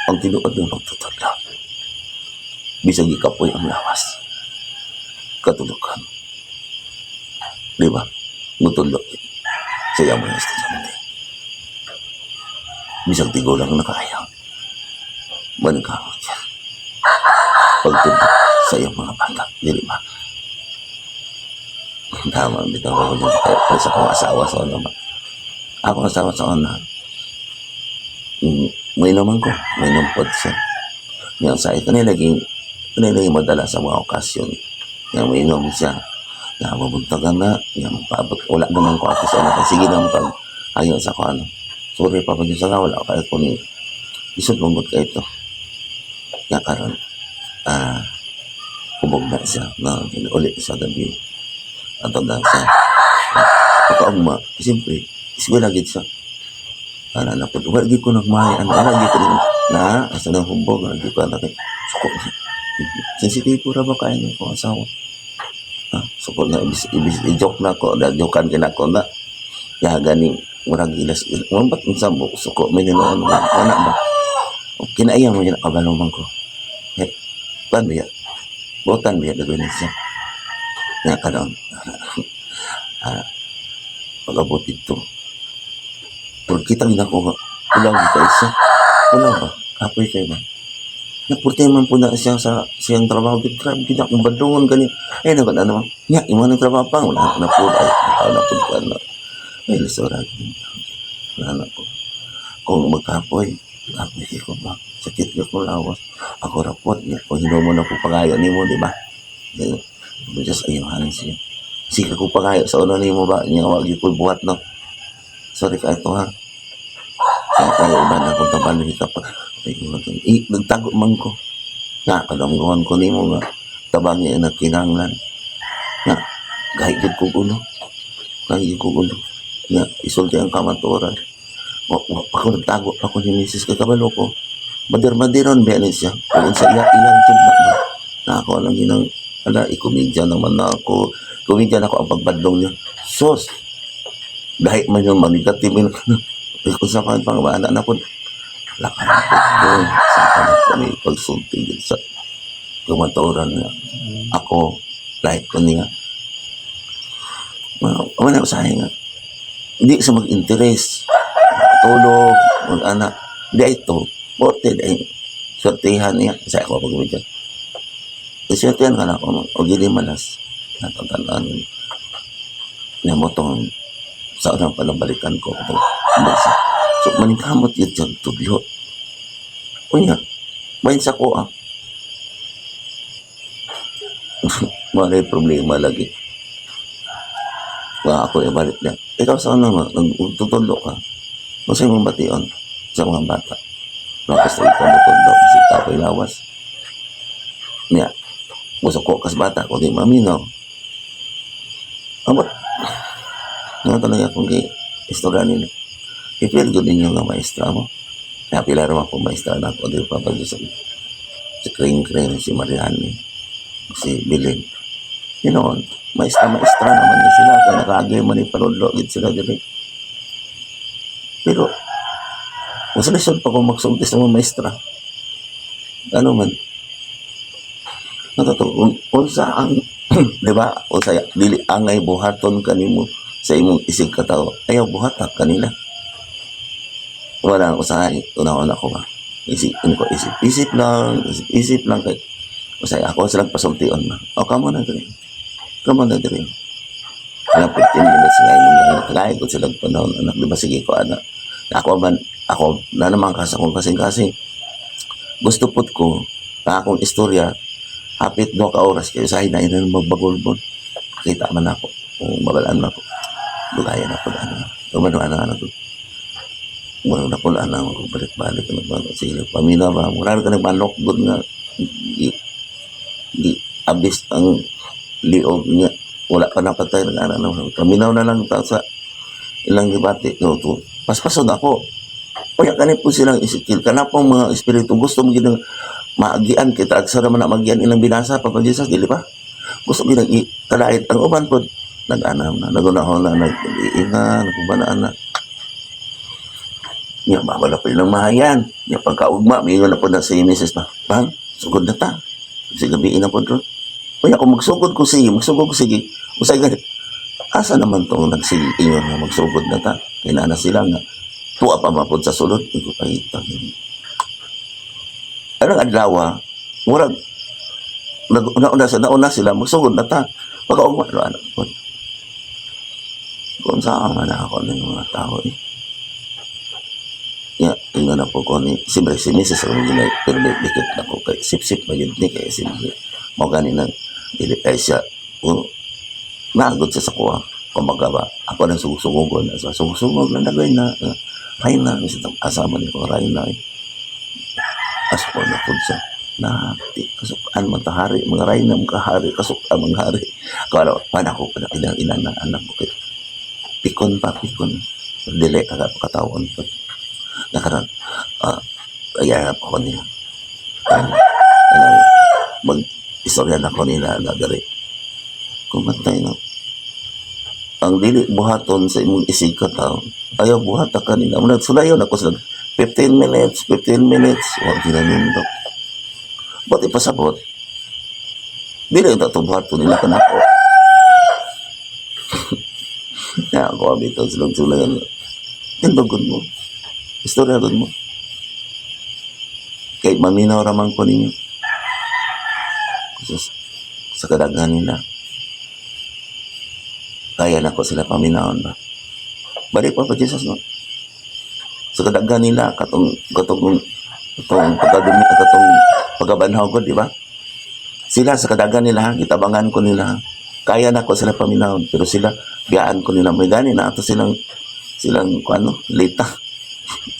Ang tinuod ng pagtutudlo. Bisag ikapoy ang lawas. Katulukan. Di ba? Mutudlo. Sa iyang mga estudyante. Bisag tigulang na kaya. Maningkamot siya. Pagtudlo sa iyang mga bata. Dili ba? Tama, bitaw ko dyan. Kaya sa akong asawa sa una ba? Ako asawa sa una. May naman ko. May pod siya. Yan sa kanila yung madala sa mga okasyon. Yan may inom siya. Yan mabuntagan na. Yan magpaabot. Wala naman ko ako sa una. Sige naman pag ayaw sa ko ano. Sorry pa pag sa nga wala kayo kung isod mong kayo ito. Yan karon ah hubog na siya. Na uli sa gabi. Ato na siya. Pagkaugma, siyempre, eskwela gid siya. Ana na po. Wala gid ko nagmay. Ano, wala gid ko na, asa nang hubog, wala gid ko na kay suko. Sensitibo ra ba kayo niyo ko asawa? Ah, suko na ibis i-joke na ko, da joke-an kina ko na. Ya gani murag ilas mo ba't unsa mo suko may noon wala ba? Kinaiya mo yun kabalo man ko. Eh, pan biya. Butan biya gagawin siya. Nga karon. Ah, pag-abot dito. Pero kita gina ko nga, ulaw gid kay siya. Ulaw ba? Kapoy kay ba? Napurte man po na siya sa siyang trabaho gid grabe gid akong badlongon gani. Ay na ano man. Nya imo nang trabaho pa wala na po ay wala na po ano. Ay lisura gid. Wala na ko. Kung magkapoy, kapoy kay ko ba? Sakit ko lawas. Ako ra pod nya kung hinumo na ko pagayo nimo, di ba? Just ayuhan siya. Sige ko pagayo sa una nimo ba nya wa gyud ko buhat no. Sorry ka ito ha. Kaya tayo iba na kung tabalo ka pa. Ay, eh, nagtago man ko. Nga, kadamguhan ko nimo nga. Tabang niya na kinanglan. Nga, kahit yun kong ulo. Kahit yun kong ulo. Nga, isulti ang kamaturan. Wa, wa, ako nagtago ako ni Mrs. Kay kabalo ko. Madir-madiron ba ni siya. Kung sa iya, ilang tub na ba. Na ako lang ginang, ala, ikomedya naman na ako. Komedya na ako ang pagbadlong niya. Sos! Dahil man yung manigative. Yun. Eh, kung sa pang pangabana na po, laka na po doon. Sa kanang kami pagsulti din sa kamatuoran niya. Ako, like ko niya. Wala ko sa nga. Hindi sa mag-interest. Tulog, mag-anak. Di ito. Porte, di swertihan niya. Sa ako pag-medya. Swertihan ka na ako. O gili malas. Natatandaan niya mo tong sa unang panabalikan ko. Ito, basa. So, maningkamot yun dyan, tudlo. Unya, Main sa ko ah. Mga problema lagi. Nga ako ibalik niya. Ikaw sa ano, nagtutudlo ka. Kung sa imong bation sa mga bata. Tapos ikaw mutudlo kasi ikaw lawas. Niya, gusto ko kas bata, kung di maminaw. Amot, nga talaga akong istorya nila. I-feel good ninyo nga maestra mo. Kaya pila naman akong maestra na ako. Di pa ba si Kring Kring, si Marianne, si Bilin. Maestra, maestra naman ni sila. Kaya nakaagay man ni panudlo, gid sila dili. Pero, kung sa lisod pa kung magsulti sa mga maestra, ano man, Natotoo, unsa ang, di ba, unsa, dili angay buhaton kanimo sa imong isig katawo, ayaw buhata kanila. Wala ang usahay, una-una ko ba. Isip, ano ko, isip, isip lang, isip, isip lang kay, usahay, ako silang pasultion na. O, kamo na diri. Kamo na diri. Alam, 15 minutes nga imong nga, kaya ko silang panahon, anak, di ba, sige ko, anak. Ako man, ako, na naman kas akong kasing-kasing. Gusto pud ko, na akong istorya, hapit 2 ka oras kayo sa na ina magbagulbon. Kita man ako kung mabalaan man ako. Dugayan ako ano. Tumano ano ano. Murag na pula na ako balik-balik ano ba sige pamina ba murag ka nagmanok gud nga gi abis ang liog niya wala pa napatay nag ana na paminaw na lang ta sa ilang gibati no to paspason ako. Unya kani po silang isikil kana pong mga espiritu gusto mo gid maagian kita agsara man na magian ilang binasa Papa Jesus, dili ba gusto gid ang kalait ang uban pod nag-anam na nagunahon na nag-iinga nagkubanaan na niya mawala pa ilang mahayan niya pagkaugma mingon na po na si Mrs. ba bang sugod na ta sa gabi na po ron. Unya kung magsugod ko sige, magsugod ko sige, usay gani asa naman tong nagsige ingon nga magsugod na ta kinana sila nga tuwa pa mapod sa sulod ko pahita. Anong adlaw murag nauna sa nauna sila magsugod na ta pagkaugma ano anak ko kung saan man ako ng mga tao eh. Ya, ingon na po ko ni, siyempre si Mrs. ang ginay, pero dikit na ko kay sip-sip na yun ni, kay siyempre, mao gani nang, dili kay siya, oh, naagod siya sa kuha. Kumbaga ba, ako nang sugsugogon, sa sugsugog na nagay na, ray na, asa man ko, ray na, eh. Aso ko na po siya, na, di, kasukan man tahari, mga ray na, mga hari, kasukan mga hari. Kaya, paano ako, ina, ina, na, anak ko, kay, pikon pa, pikon. Dili, katawon pa. Nakaroon, kaya ako nila. Ano, mag, istorya na ko nila na diri. Kumantay na. Ang dili buhaton sa imong isig ka tao, ayaw buhata kanila. Muna, sulayon ako sila. 15 minutes, 15 minutes. Huwag ginanindot. Ba't ipasabot? Dili ito ito buhaton nila kanako. Kaya ako abito silang sulayan. Tindogon mo. Istorya mo. Kay maminaw raman ko ninyo. Sa kadaghan nila. Kaya na ko sila paminawon ba. Balik pa pa Jesus no. Sa kadaghan nila katong katong katong pagkadumi katong pagkabanhaw ko, di ba? Sila sa kadaghan nila, gitabangan ko nila. Kaya na ko sila paminawon, pero sila biyaan ko nila may gani na ato silang silang kuano lita.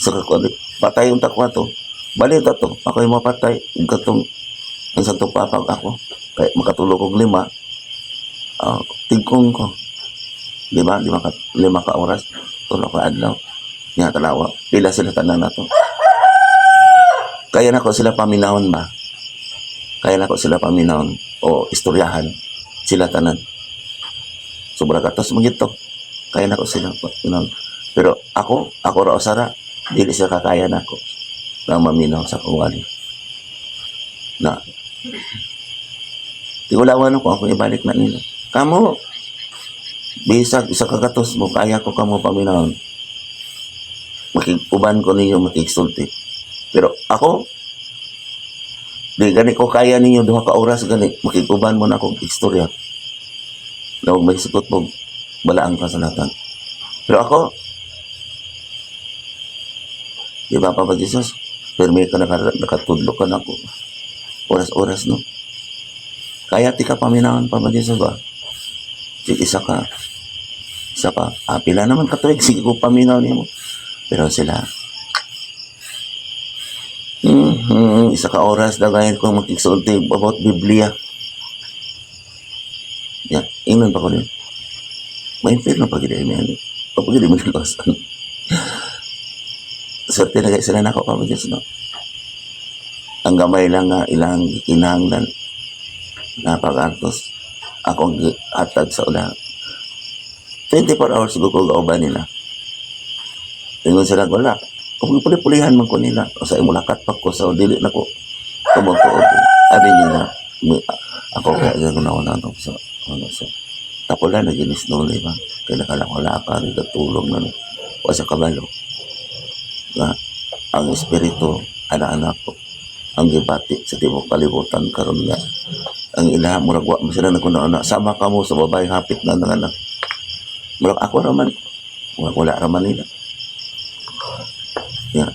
Sa kuano patay yung takwa to. Balik to. Ako yung mapatay ug katong ang Santo Papa ako. Kay makatulog og 5. Tigkong ko. Di ba? 5 ka oras. 3 ka adlaw. Nga tanawa. Pila sila tanan nato. Kaya na ko sila paminahon ba? Kaya na ko sila paminahon o istoryahan sila tanan. Sobra katos magito. Kaya na ko sila paminahon. Pero ako, ako ra usara, dili sila kakaya nako na maminaw sa akong wali. Na tigulawan ako, ako ibalik na nila. Kamo, bisag isa ka gatos mo, kaya ko kamo paminahon. Makiguban ko ninyo, makigsulti. Pero ako, di gani ko kaya ninyo 2 ka oras gani, makiguban mo na akong istorya. Na huwag may sugot mo, balaang kasalatan. Pero ako, di ba, Papa Jesus? Pero may ka nakatudlo ka na ko. Oras-oras, no? Kaya ti ka paminawan pa ba Jesus ba? Sige, isa ka. Isa pa. Ah, pila naman katuig. Sige ko paminaw nimo. Pero sila, isa ka oras dagayan ko makigsulti about Biblia. Ya, ingnan pa ko din. May-impirno pa gid mi ani. Pa gid mo nilawasan. Swerte na kay sila nako pa Diyos, no? Ang gamay lang nga ilang gikinahanglan napagantos akong gihatag sa una. 24 hours ko gauban nila. Ingon sila wala. Kung puli-pulihan man ko nila, o sa imo lakat pa ko sa dili na ko tumutuod. Abi nila, ako kaya gano'n na na sa ano sa tapos na ginis nuli ba kaya nakala ko ka tulong na no o sa kabalo nga ang espiritu ana-anak ko ang gibati sa tibuok kalibutan karon nga ang ilaha murag wa man sila naguna sama kamo sa babae hapit na nanganak, murag ako raman, murag wala raman nila. Yeah.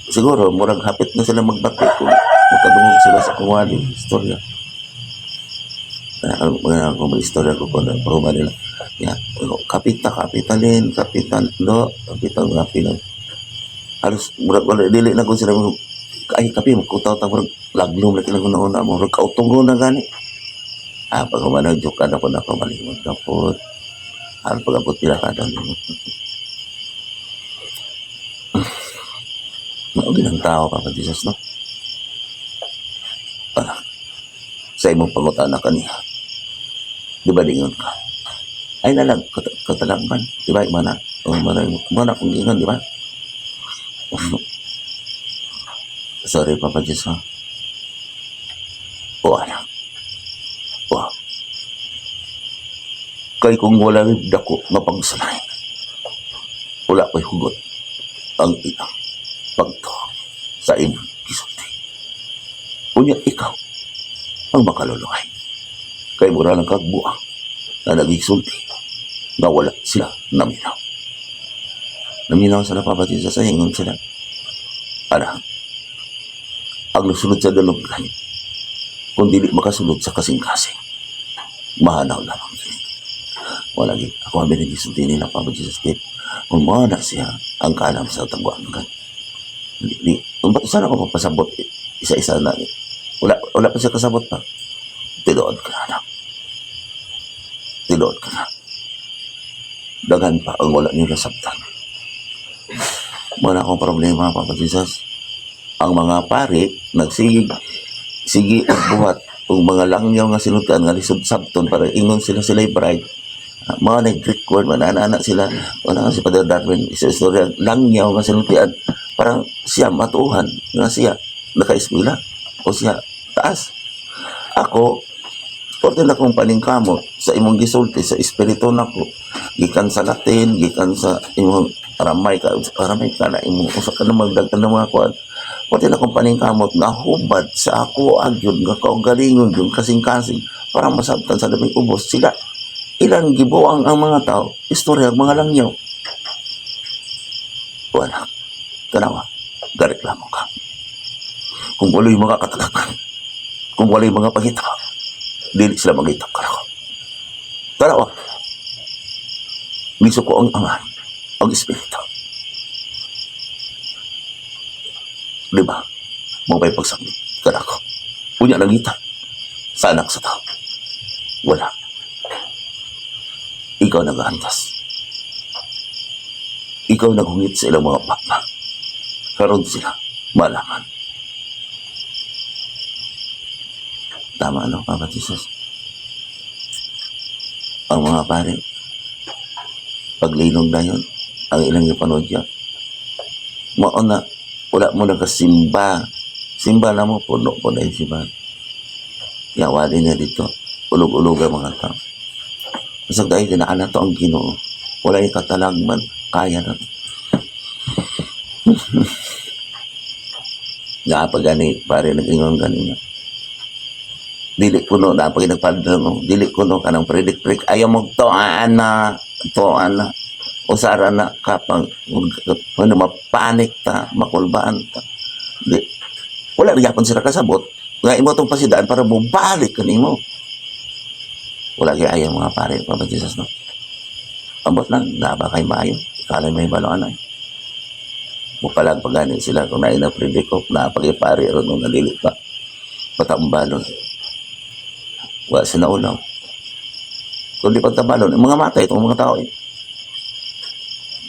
Siguro murag hapit na sila magbati kung makadungog sila sa kawali istorya. Kaya mga ako mag-istorya ko kung ano nila. Yeah. Kapita, kapitalin, kapitan, do, kapitan, mga Pinoy. Halos, murag wala, dili na ko sila, ay, kapi, magkutaw ta, murag, laglom na kilang una-una, murag kautungo na gani. Ah, pag umanaw, joke ka na po na ako, malimot na po. Ah, pag abot pila ka na, Mao ang tao, Papa Jesus, no? Para sa imong pangutana kaniya. Di ba dingon ka? Ay nalang, katalagman. Di ba, mana? O, mana, mana kung ingon, di ba? Sorry, Papa Jesus, ha? O, anak. O. Kay kung wala dako nga pagsanay, wala ko'y hugot ang ilang pagtuo sa imong gisulti. Unya ikaw ang makaluluhay. Kay mura lang kag buang na nagisulti nga wala sila naminaw. Naminaw sila, Papa Jesus, sa ingon sila. Ara, ang nasunod sa dalunggan, kung dili makasulod sa kasing-kasing, mahanaw lamang kini. Wala gid. Ako ang gisulti nila, Papa Jesus, Steve. Kung mao na siya ang kaalam sa tagwangan. Di, di, kung ba't sana ako magpasabot isa-isa na. Wala, wala pa siya kasabot pa. Tinuod ka na, anak. Tinuod ka na. Daghan pa ang wala niyo nasabtan. Wala akong problema, Papa Jesus. Ang mga pari, nagsigig, sige og buhat, ug mga langyaw nga sinutan nga lisod sabton para ingon sila sila'y bride. Ah, mga na Greek word, manana sila. Wala nga si Father Darwin, isa istorya, langyaw nga sinultian. Parang siya matuuhan, nga siya naka-eskwela, o siya taas. Ako, porte na kong paningkamot sa imong gisulti, sa espiritu nako, gikan sa Latin, gikan sa imong Aramay ka na imong, usa ka na magdaghan ng mga kuan. Porte na kong paningkamot nga hubad sa ako agyod nga kaugalingon yung kasing-kasing para masabtan sa labing ubos sila ilang gibuang ang mga tao istorya ang mga langyaw. Wala, tanawa, gareklamo ka kung wala'y mga katalakan, kung wala'y mga pangita, dili sila mangita kanako. Tanawa, misuko ang Ama, ang Espiritu. Di ba? Mo ba'y pagsakit kanako? Unya nangita sa anak sa tao. Wala. Ikaw nagaantas. Ikaw naghungit sa ilang mga papa. Karon sila malaman. Tama ano, Papa Jesus? Ang mga pare, paglinog na yun, ang ilang ipanood niya. Mao na, wala mo nagasimba. Simba na mo, puno po na yung simba. Yawali niya dito. Ulog-ulog ang mga tao. Basta dahil kinaan na to ang Ginoo. Wala yung katalagman. Kaya na to. Nga pag gani, pare, nag-ingon ganina. Dili kuno na pag nagpadala dili kuno kanang predict ayaw mo toan na toan na usara na kapang ano mapanik ta makulbaan ta. Di, wala rin yapon sila kasabot nga imo tong pasidaan para mobalik kanimo. Wala kay ayaw mga pare, Papa Jesus, no? Ambot lang, naba kay maayo. Ikalay may baloan ay. Mupalag pa gani sila kung naay na predikop na pagipari ron nung nalili pa. Patambalon. Wala sila ulaw. Kung di pagtabalon, yung mga matay itong mga tao eh.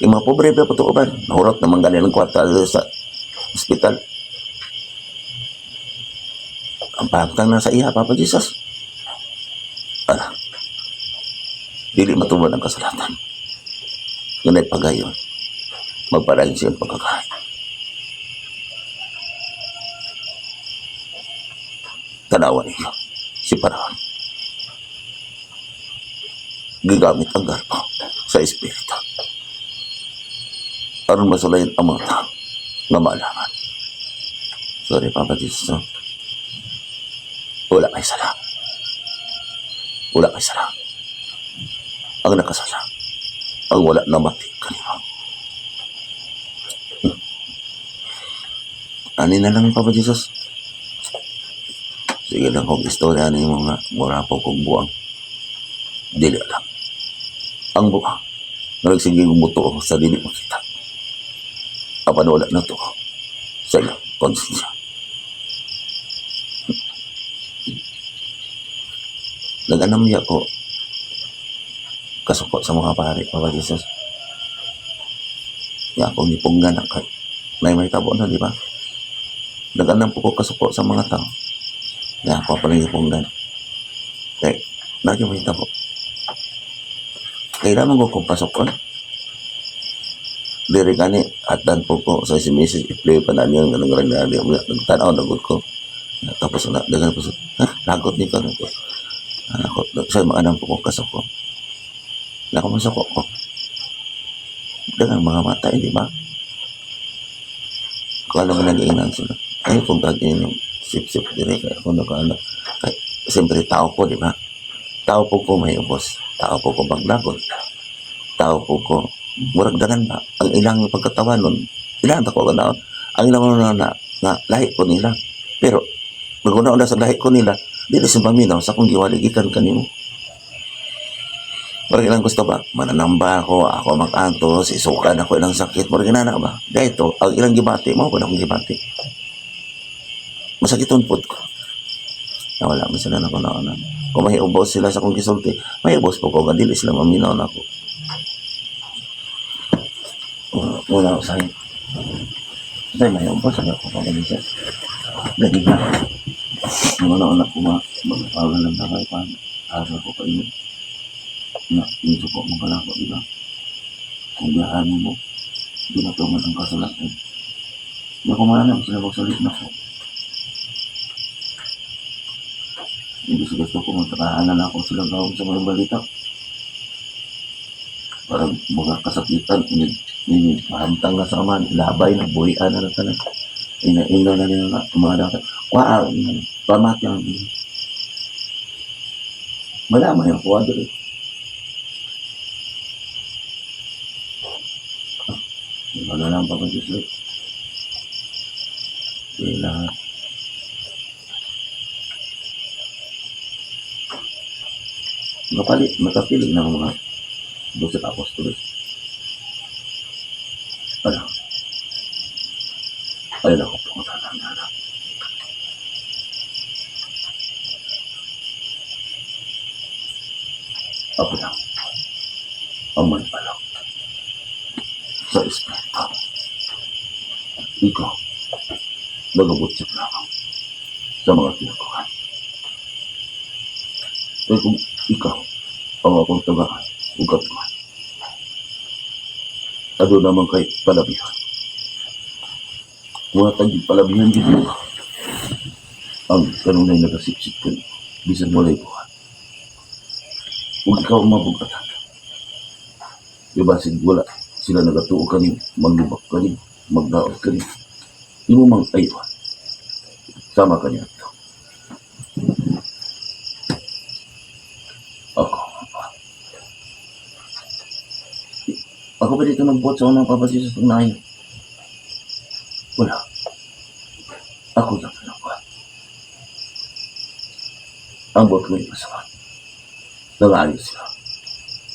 Yung mga pobre pa patuoban. Nahurot naman gani ng kwarta sa ospital. Ang pagtang nasa iya, Papa Jesus. Ala, dili matubod ang kasalatan. Ngunit pagayon, magpadayon siyang pagkakain. Tanawa ninyo, si Paraon. Gigamit ang garbo sa espiritu. Aron masulayan ang mga tao nga maalangan. Sorry, Papa Jesus, no? Wala kay sala. Wala kay sala. Ang nakasala, ang wala namati kanimo. Ani na lang, Papa Jesus. Sige lang kong istorya ni mga mura po kong buwang. Dili lang. Ang buwang. Nga nagsige mutuo sa dili makita. Apan wala na to sa ilang konsensya. Nag-anamya ko kasuko sa mga pare, Papa Jesus. Nga akong nipunggan na kay may tabo na, di ba? Nag-anam po ko kasuko sa mga tao. Nga ako pa nipunggan. Kay, lagi may tabo. Kailangan ko kong pasokon. Diri gani atdan po ko sa si Mrs. I-play pa na niya ng nang nagtanaw na gud ko. Tapos na dagan po ha lagot ni ko ko. Ako sa mga anam po ko kasuko. Nako masuko ko. Dagan mga mata, di ba? Kung ano man nag-iinan sila. Ay, kung gagawin yung sip-sip dire kaya kung nakaano. Kay, siyempre, tao ko, di ba? Tao po ko may ubos. Tao po ko maglagot. Tao po ko murag dagan ba? Ang ilang pagkatawan nun, ilang ako na, ang ilang na, na, na lahi ko nila. Pero, maguna na sa lahi ko nila, dili sa paminaw sa akong giwali gikan kanimo. Murag ilang gusto ba? Mananamba ako, ako mag-antos, isukan ako ilang sakit. Murag inana ba? Dahito, ang ilang gibati, mao po na akong gibati. Masakiton pod ko. Nawala man sila na na. Kung may ubos sila sa akong gisulti, may ubos po ko, nga dili sila maminaw na ako. Muna ako sa'yo. Dahil may ubos, sabi ako pa siya. Gadi na. Muna na ko ma, magpagal lang na kayo pa. Araw ko kayo. Na, yung suko mong kalako, di ba? Kung biyahan mo, di na tuman ang kasulatan. Di ako maanap sila magsalit na ko. Hindi sa gusto ko magkakahanan ako sila gawin sa mga balita. Parang mga kasakitan, ini mahamtang na sa aman, labay na, buhian na na tanan. Ina na nila na, mga dapat. Kuha, pamati ang Malaman yung kuha doon. Wala lang pa Diyos. Kailangan. Makapalit, makapili ng mga 12 apostoles. Ano? Ayun ako pangutanang na. Ako lang ang may alam sa espiritu. Ikaw, nagabutsip lamang sa mga tinakuhan. Kaya kung ikaw ang akong tagaan o katuhan, ano naman kay palabihan. Mga tagig palabihan din mo. Ang kanunay nagasipsip ko, bisan walay buhat. Huwag ikaw ang mabugatan. Diba, wala sila nagatuo kanin, maglubak kanin, magdaot kanin. Imo mang ayuhan. Sama kaniya ito. Ako. Ako pa dito nagbuhat sa unang Papa Jesus ng nayo. Wala. Ang buot ko ipasabot. Nangayo sila.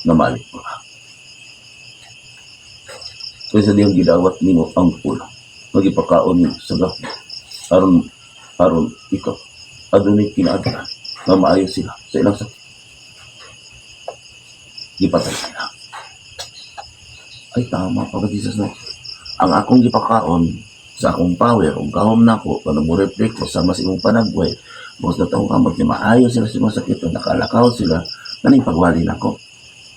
Namalik pa ka. Kaysa diyang gidawat nimo ang pulong. Magipakaon nimo sa gahom. Aron aron ikaw adunay kinaadlaw nga maayo sila sa ilang sakit. Gipatay sila. Ay, tama pa ba, Jesus, no? Ang akong gipakaon sa akong power ug gahom nako kanang mo reflect ko sama sa imong panagway. Bus na taong kamot ni maayo sila sa mga sakit, nakalakaw sila, kaning pagwali nako.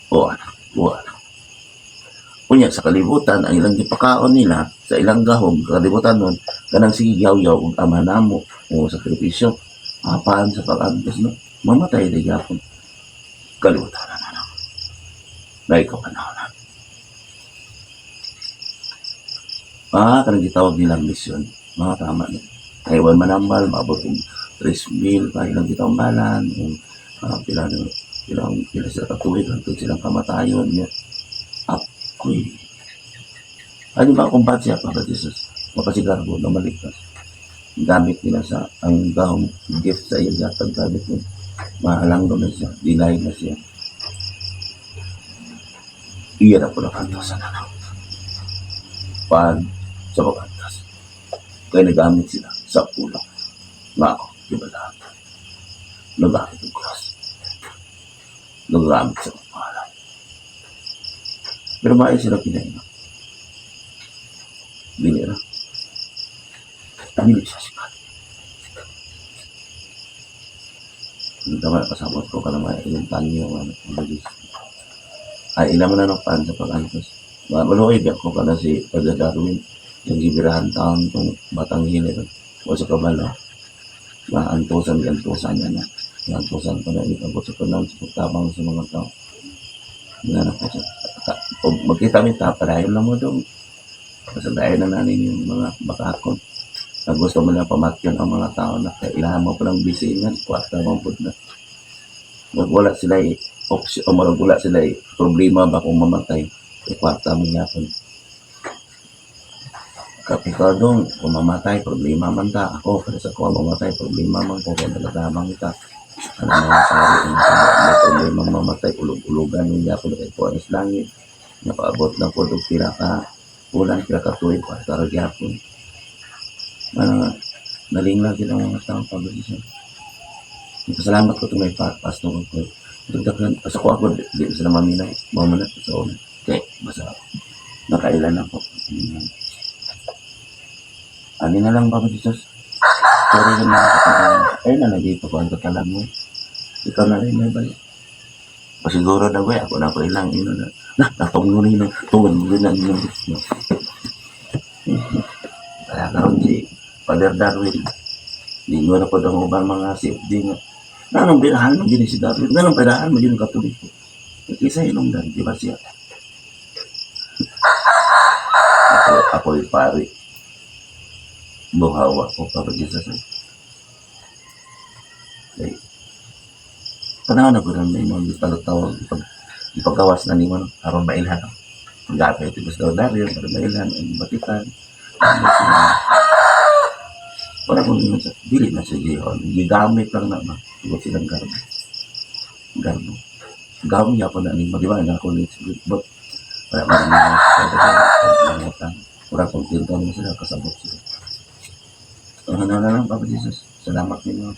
O anak, o anak. Unya sa kalibutan, ang ilang gipakaon nila sa ilang gahom kalibutan nun kanang sige yaw-yaw ug ama namo o sakripisyo apaan sa pag-antos, no, mamatay di gyapon kalibutan na na na ikaw panahon na. Ah, kanang gitawag nilang misyon, mga tama ni. Ay, manambal, maabot og 3,000 pa ilang gitambalan, o pila na ilang pila sila katuig hangtod silang kamatayon niya. Ako'y ano ba akong siya para Jesus mapasigarbo na maligtas. Gamit nila sa ang gahom gift sa iya yatag gamit mo. Mahalang na siya, deny na siya. Iya na po nakantos sa nanaw. Paan sa pag-antos. Kaya nagamit sila sa pulong nga ako, di ba lahat? Nagamit ang cross. Nagamit sa pangalan. Pero maayo sila kinaina. Dili ra. Dili siya sikat. Ang tama, pasabot ko ka na may ilang tanyo. Ano, ano, Diyos. Ay, ilan mo na ng pan sa pag-antos. Maluoy, biyak ko ka na si Padre Darwin. Yung gibirahan taon itong batang hilir. O sa kabalo. Maantosan, giantosan niya na. Giantosan pa na ikabot sa panahon sa pagtabang sa mga tao. Nga na po sa kung magkita mi ta, padayon lang mo dong. Basta dahil na nanin yung mga bakakon. Na gusto mo lang pamatyan ang mga tao na kailangan mo palang bisingan, kwarta mo pud na. Wala sila eh, option, o marag wala sila eh, problema ba kung mamatay, eh, kwarta mo yapon. Kapag ikaw dong, kung mamatay, problema man ta. Ako, pero sa kung mamatay, problema man ko, kung nagagamang ta. Ano mga sari, ang may problema mamatay, ulog-ulogan, yung yapon, kay kuha sa langit. Napaabot na po og pila ka ulan, pila ka tuig, kwarta ra gyapon. Mga nalingla gid ang mga tao pag siya. Pasalamat ko itong may pastor ko. Dagdagan, sa ko ako, di sila maminaw, mamuna, so, okay, basta nakailan ako. Ani na lang, Papa Jesus? Sorry na ako. Ay na, lagi pa ko ang katalan mo. Ikaw na rin may balik. Pasiguro na ba, ako na ako ilang ino na. Na, natong mo rin na, tungod mo rin na ino. Kaya karon si Father Darwin, di mo na po ang ubang mga CFD nga. Nanong birahan mo gini si Darwin, nanong birahan mo gini Katoliko. Kisa inong di ba siya? Ako, ako'y pari. Buhawa ko para Jesus. Okay. Panahon na ko na may mga ipagtawag, ipagawas na nimo, no? Aron mailhan. Ang gamit ito daw Darwin, aron mailhan, ang Batikan. Wala kong ingon sa, dili na sa Jehon. Gigamit lang na ba? Tugod silang garbo. Garbo. Gawin niya po na nimo, di ba? Nga ako ni but wala man naman sa mga. Wala kong tinto mo sila, kasabot sila. Ang ano na lang, Papa Jesus. Salamat ninyo.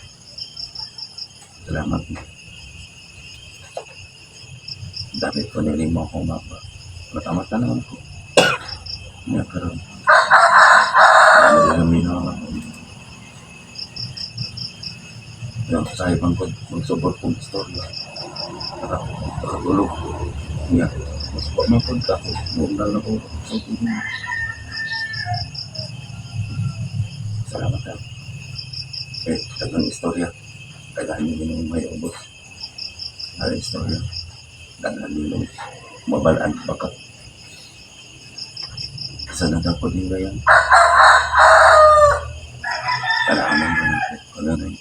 Salamat ninyo. Gamit ko nila mo akong mapa. Mata-mata naman ko. Nga karon. Ano din ang minaw ako. Yung sa ibang ko, magsubot kong istorya. Nakatulog ko. Nga, mas pa man ka ako. Muna na ko sa tulog. Salamat ka. Eh, dagang istorya. Dagaan niyo din may ubos. Ang istorya. Dagaan niyo mabalaan baka. Sana dapat din yan. Kailangan mo na po. Kailangan.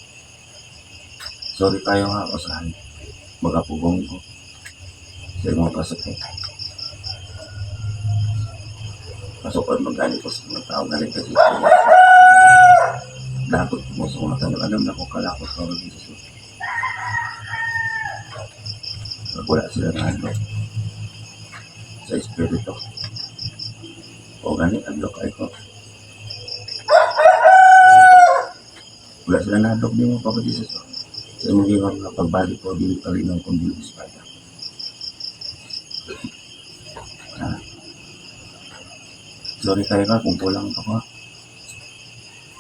Sorry tayo ha, usahan. Magapugong ko. Sa mga pasok ko. Pasok ko magalit ko sa mga tao. Galit kasi ko. Dakot mo sa mga tao. Alam na ko kalakot ko rin sa. Wala sila nahadlok sa espiritu. O gani, adlok ay ko. Wala sila nahadlok din mo, Papa Jesus. Sa imong gingon nga pagbalik ko, dili kalinaw kung dili espada. Ah. Sorry kayo ka kung kulang pa ko.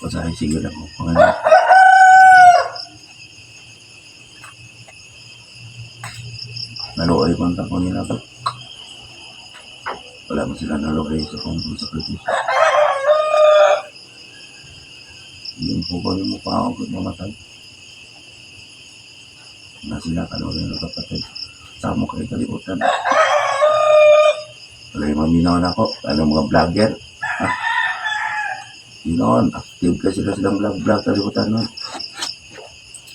Pasahay sige lang ko. Pangalan. Naluoy ko ang tako nila ba? Wala mo sila naluoy sa kong sakripisyo. Yung po ko yung mukha ako kung mamatay. Na sila kaluoy ng kapatid. Sa mo kayo kalibutan. Wala yung maminaw na ako. Ano mga vlogger? Ha? Yun noon, active kasi sila silang vlog-vlog kalibutan nun.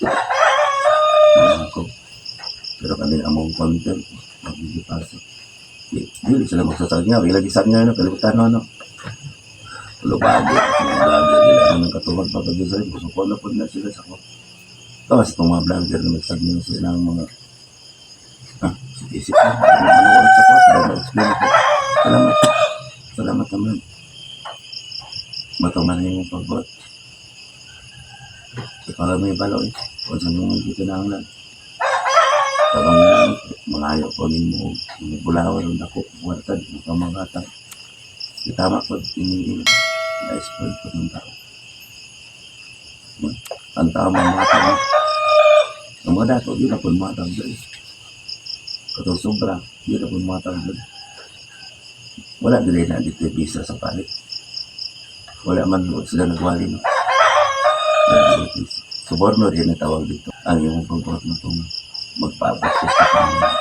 Wala ako. Pero kanila among content, magigipasa. Di, dili sila magsasag niya. Ilagi sa niya, no? Kalibutan no, no? Lubagi, mga vlogger nila ang katungod pa pag sa gusto ko na po na sila sa ko. Tapos itong mga vlogger na magsag niya sila ang mga isip na, ano oras ako, para ma-explain ako. Salamat. Salamat naman. Matuman na yung pagbuot. Ikaw lang may balo eh. Kung saan mo gikinahanglan. Tabang mga ayaw ko nimo mga bulawan ang dako wartad makamangatang. Itama ko ini na-spoil ko ng tao. Ang tao mga tao. Ang mga dato, di na po mga tao. Katong sobra, di na po mga tao. Wala dili na dito yung visa sa palit. Wala man sila nagwali, no. Wala dili visa. Suborno rin ang tawag dito. Ang iyong pagbuhat na itong magpabot sa Panginoon.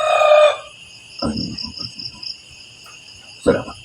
Ang iyong pagbuhat na ito. Salamat.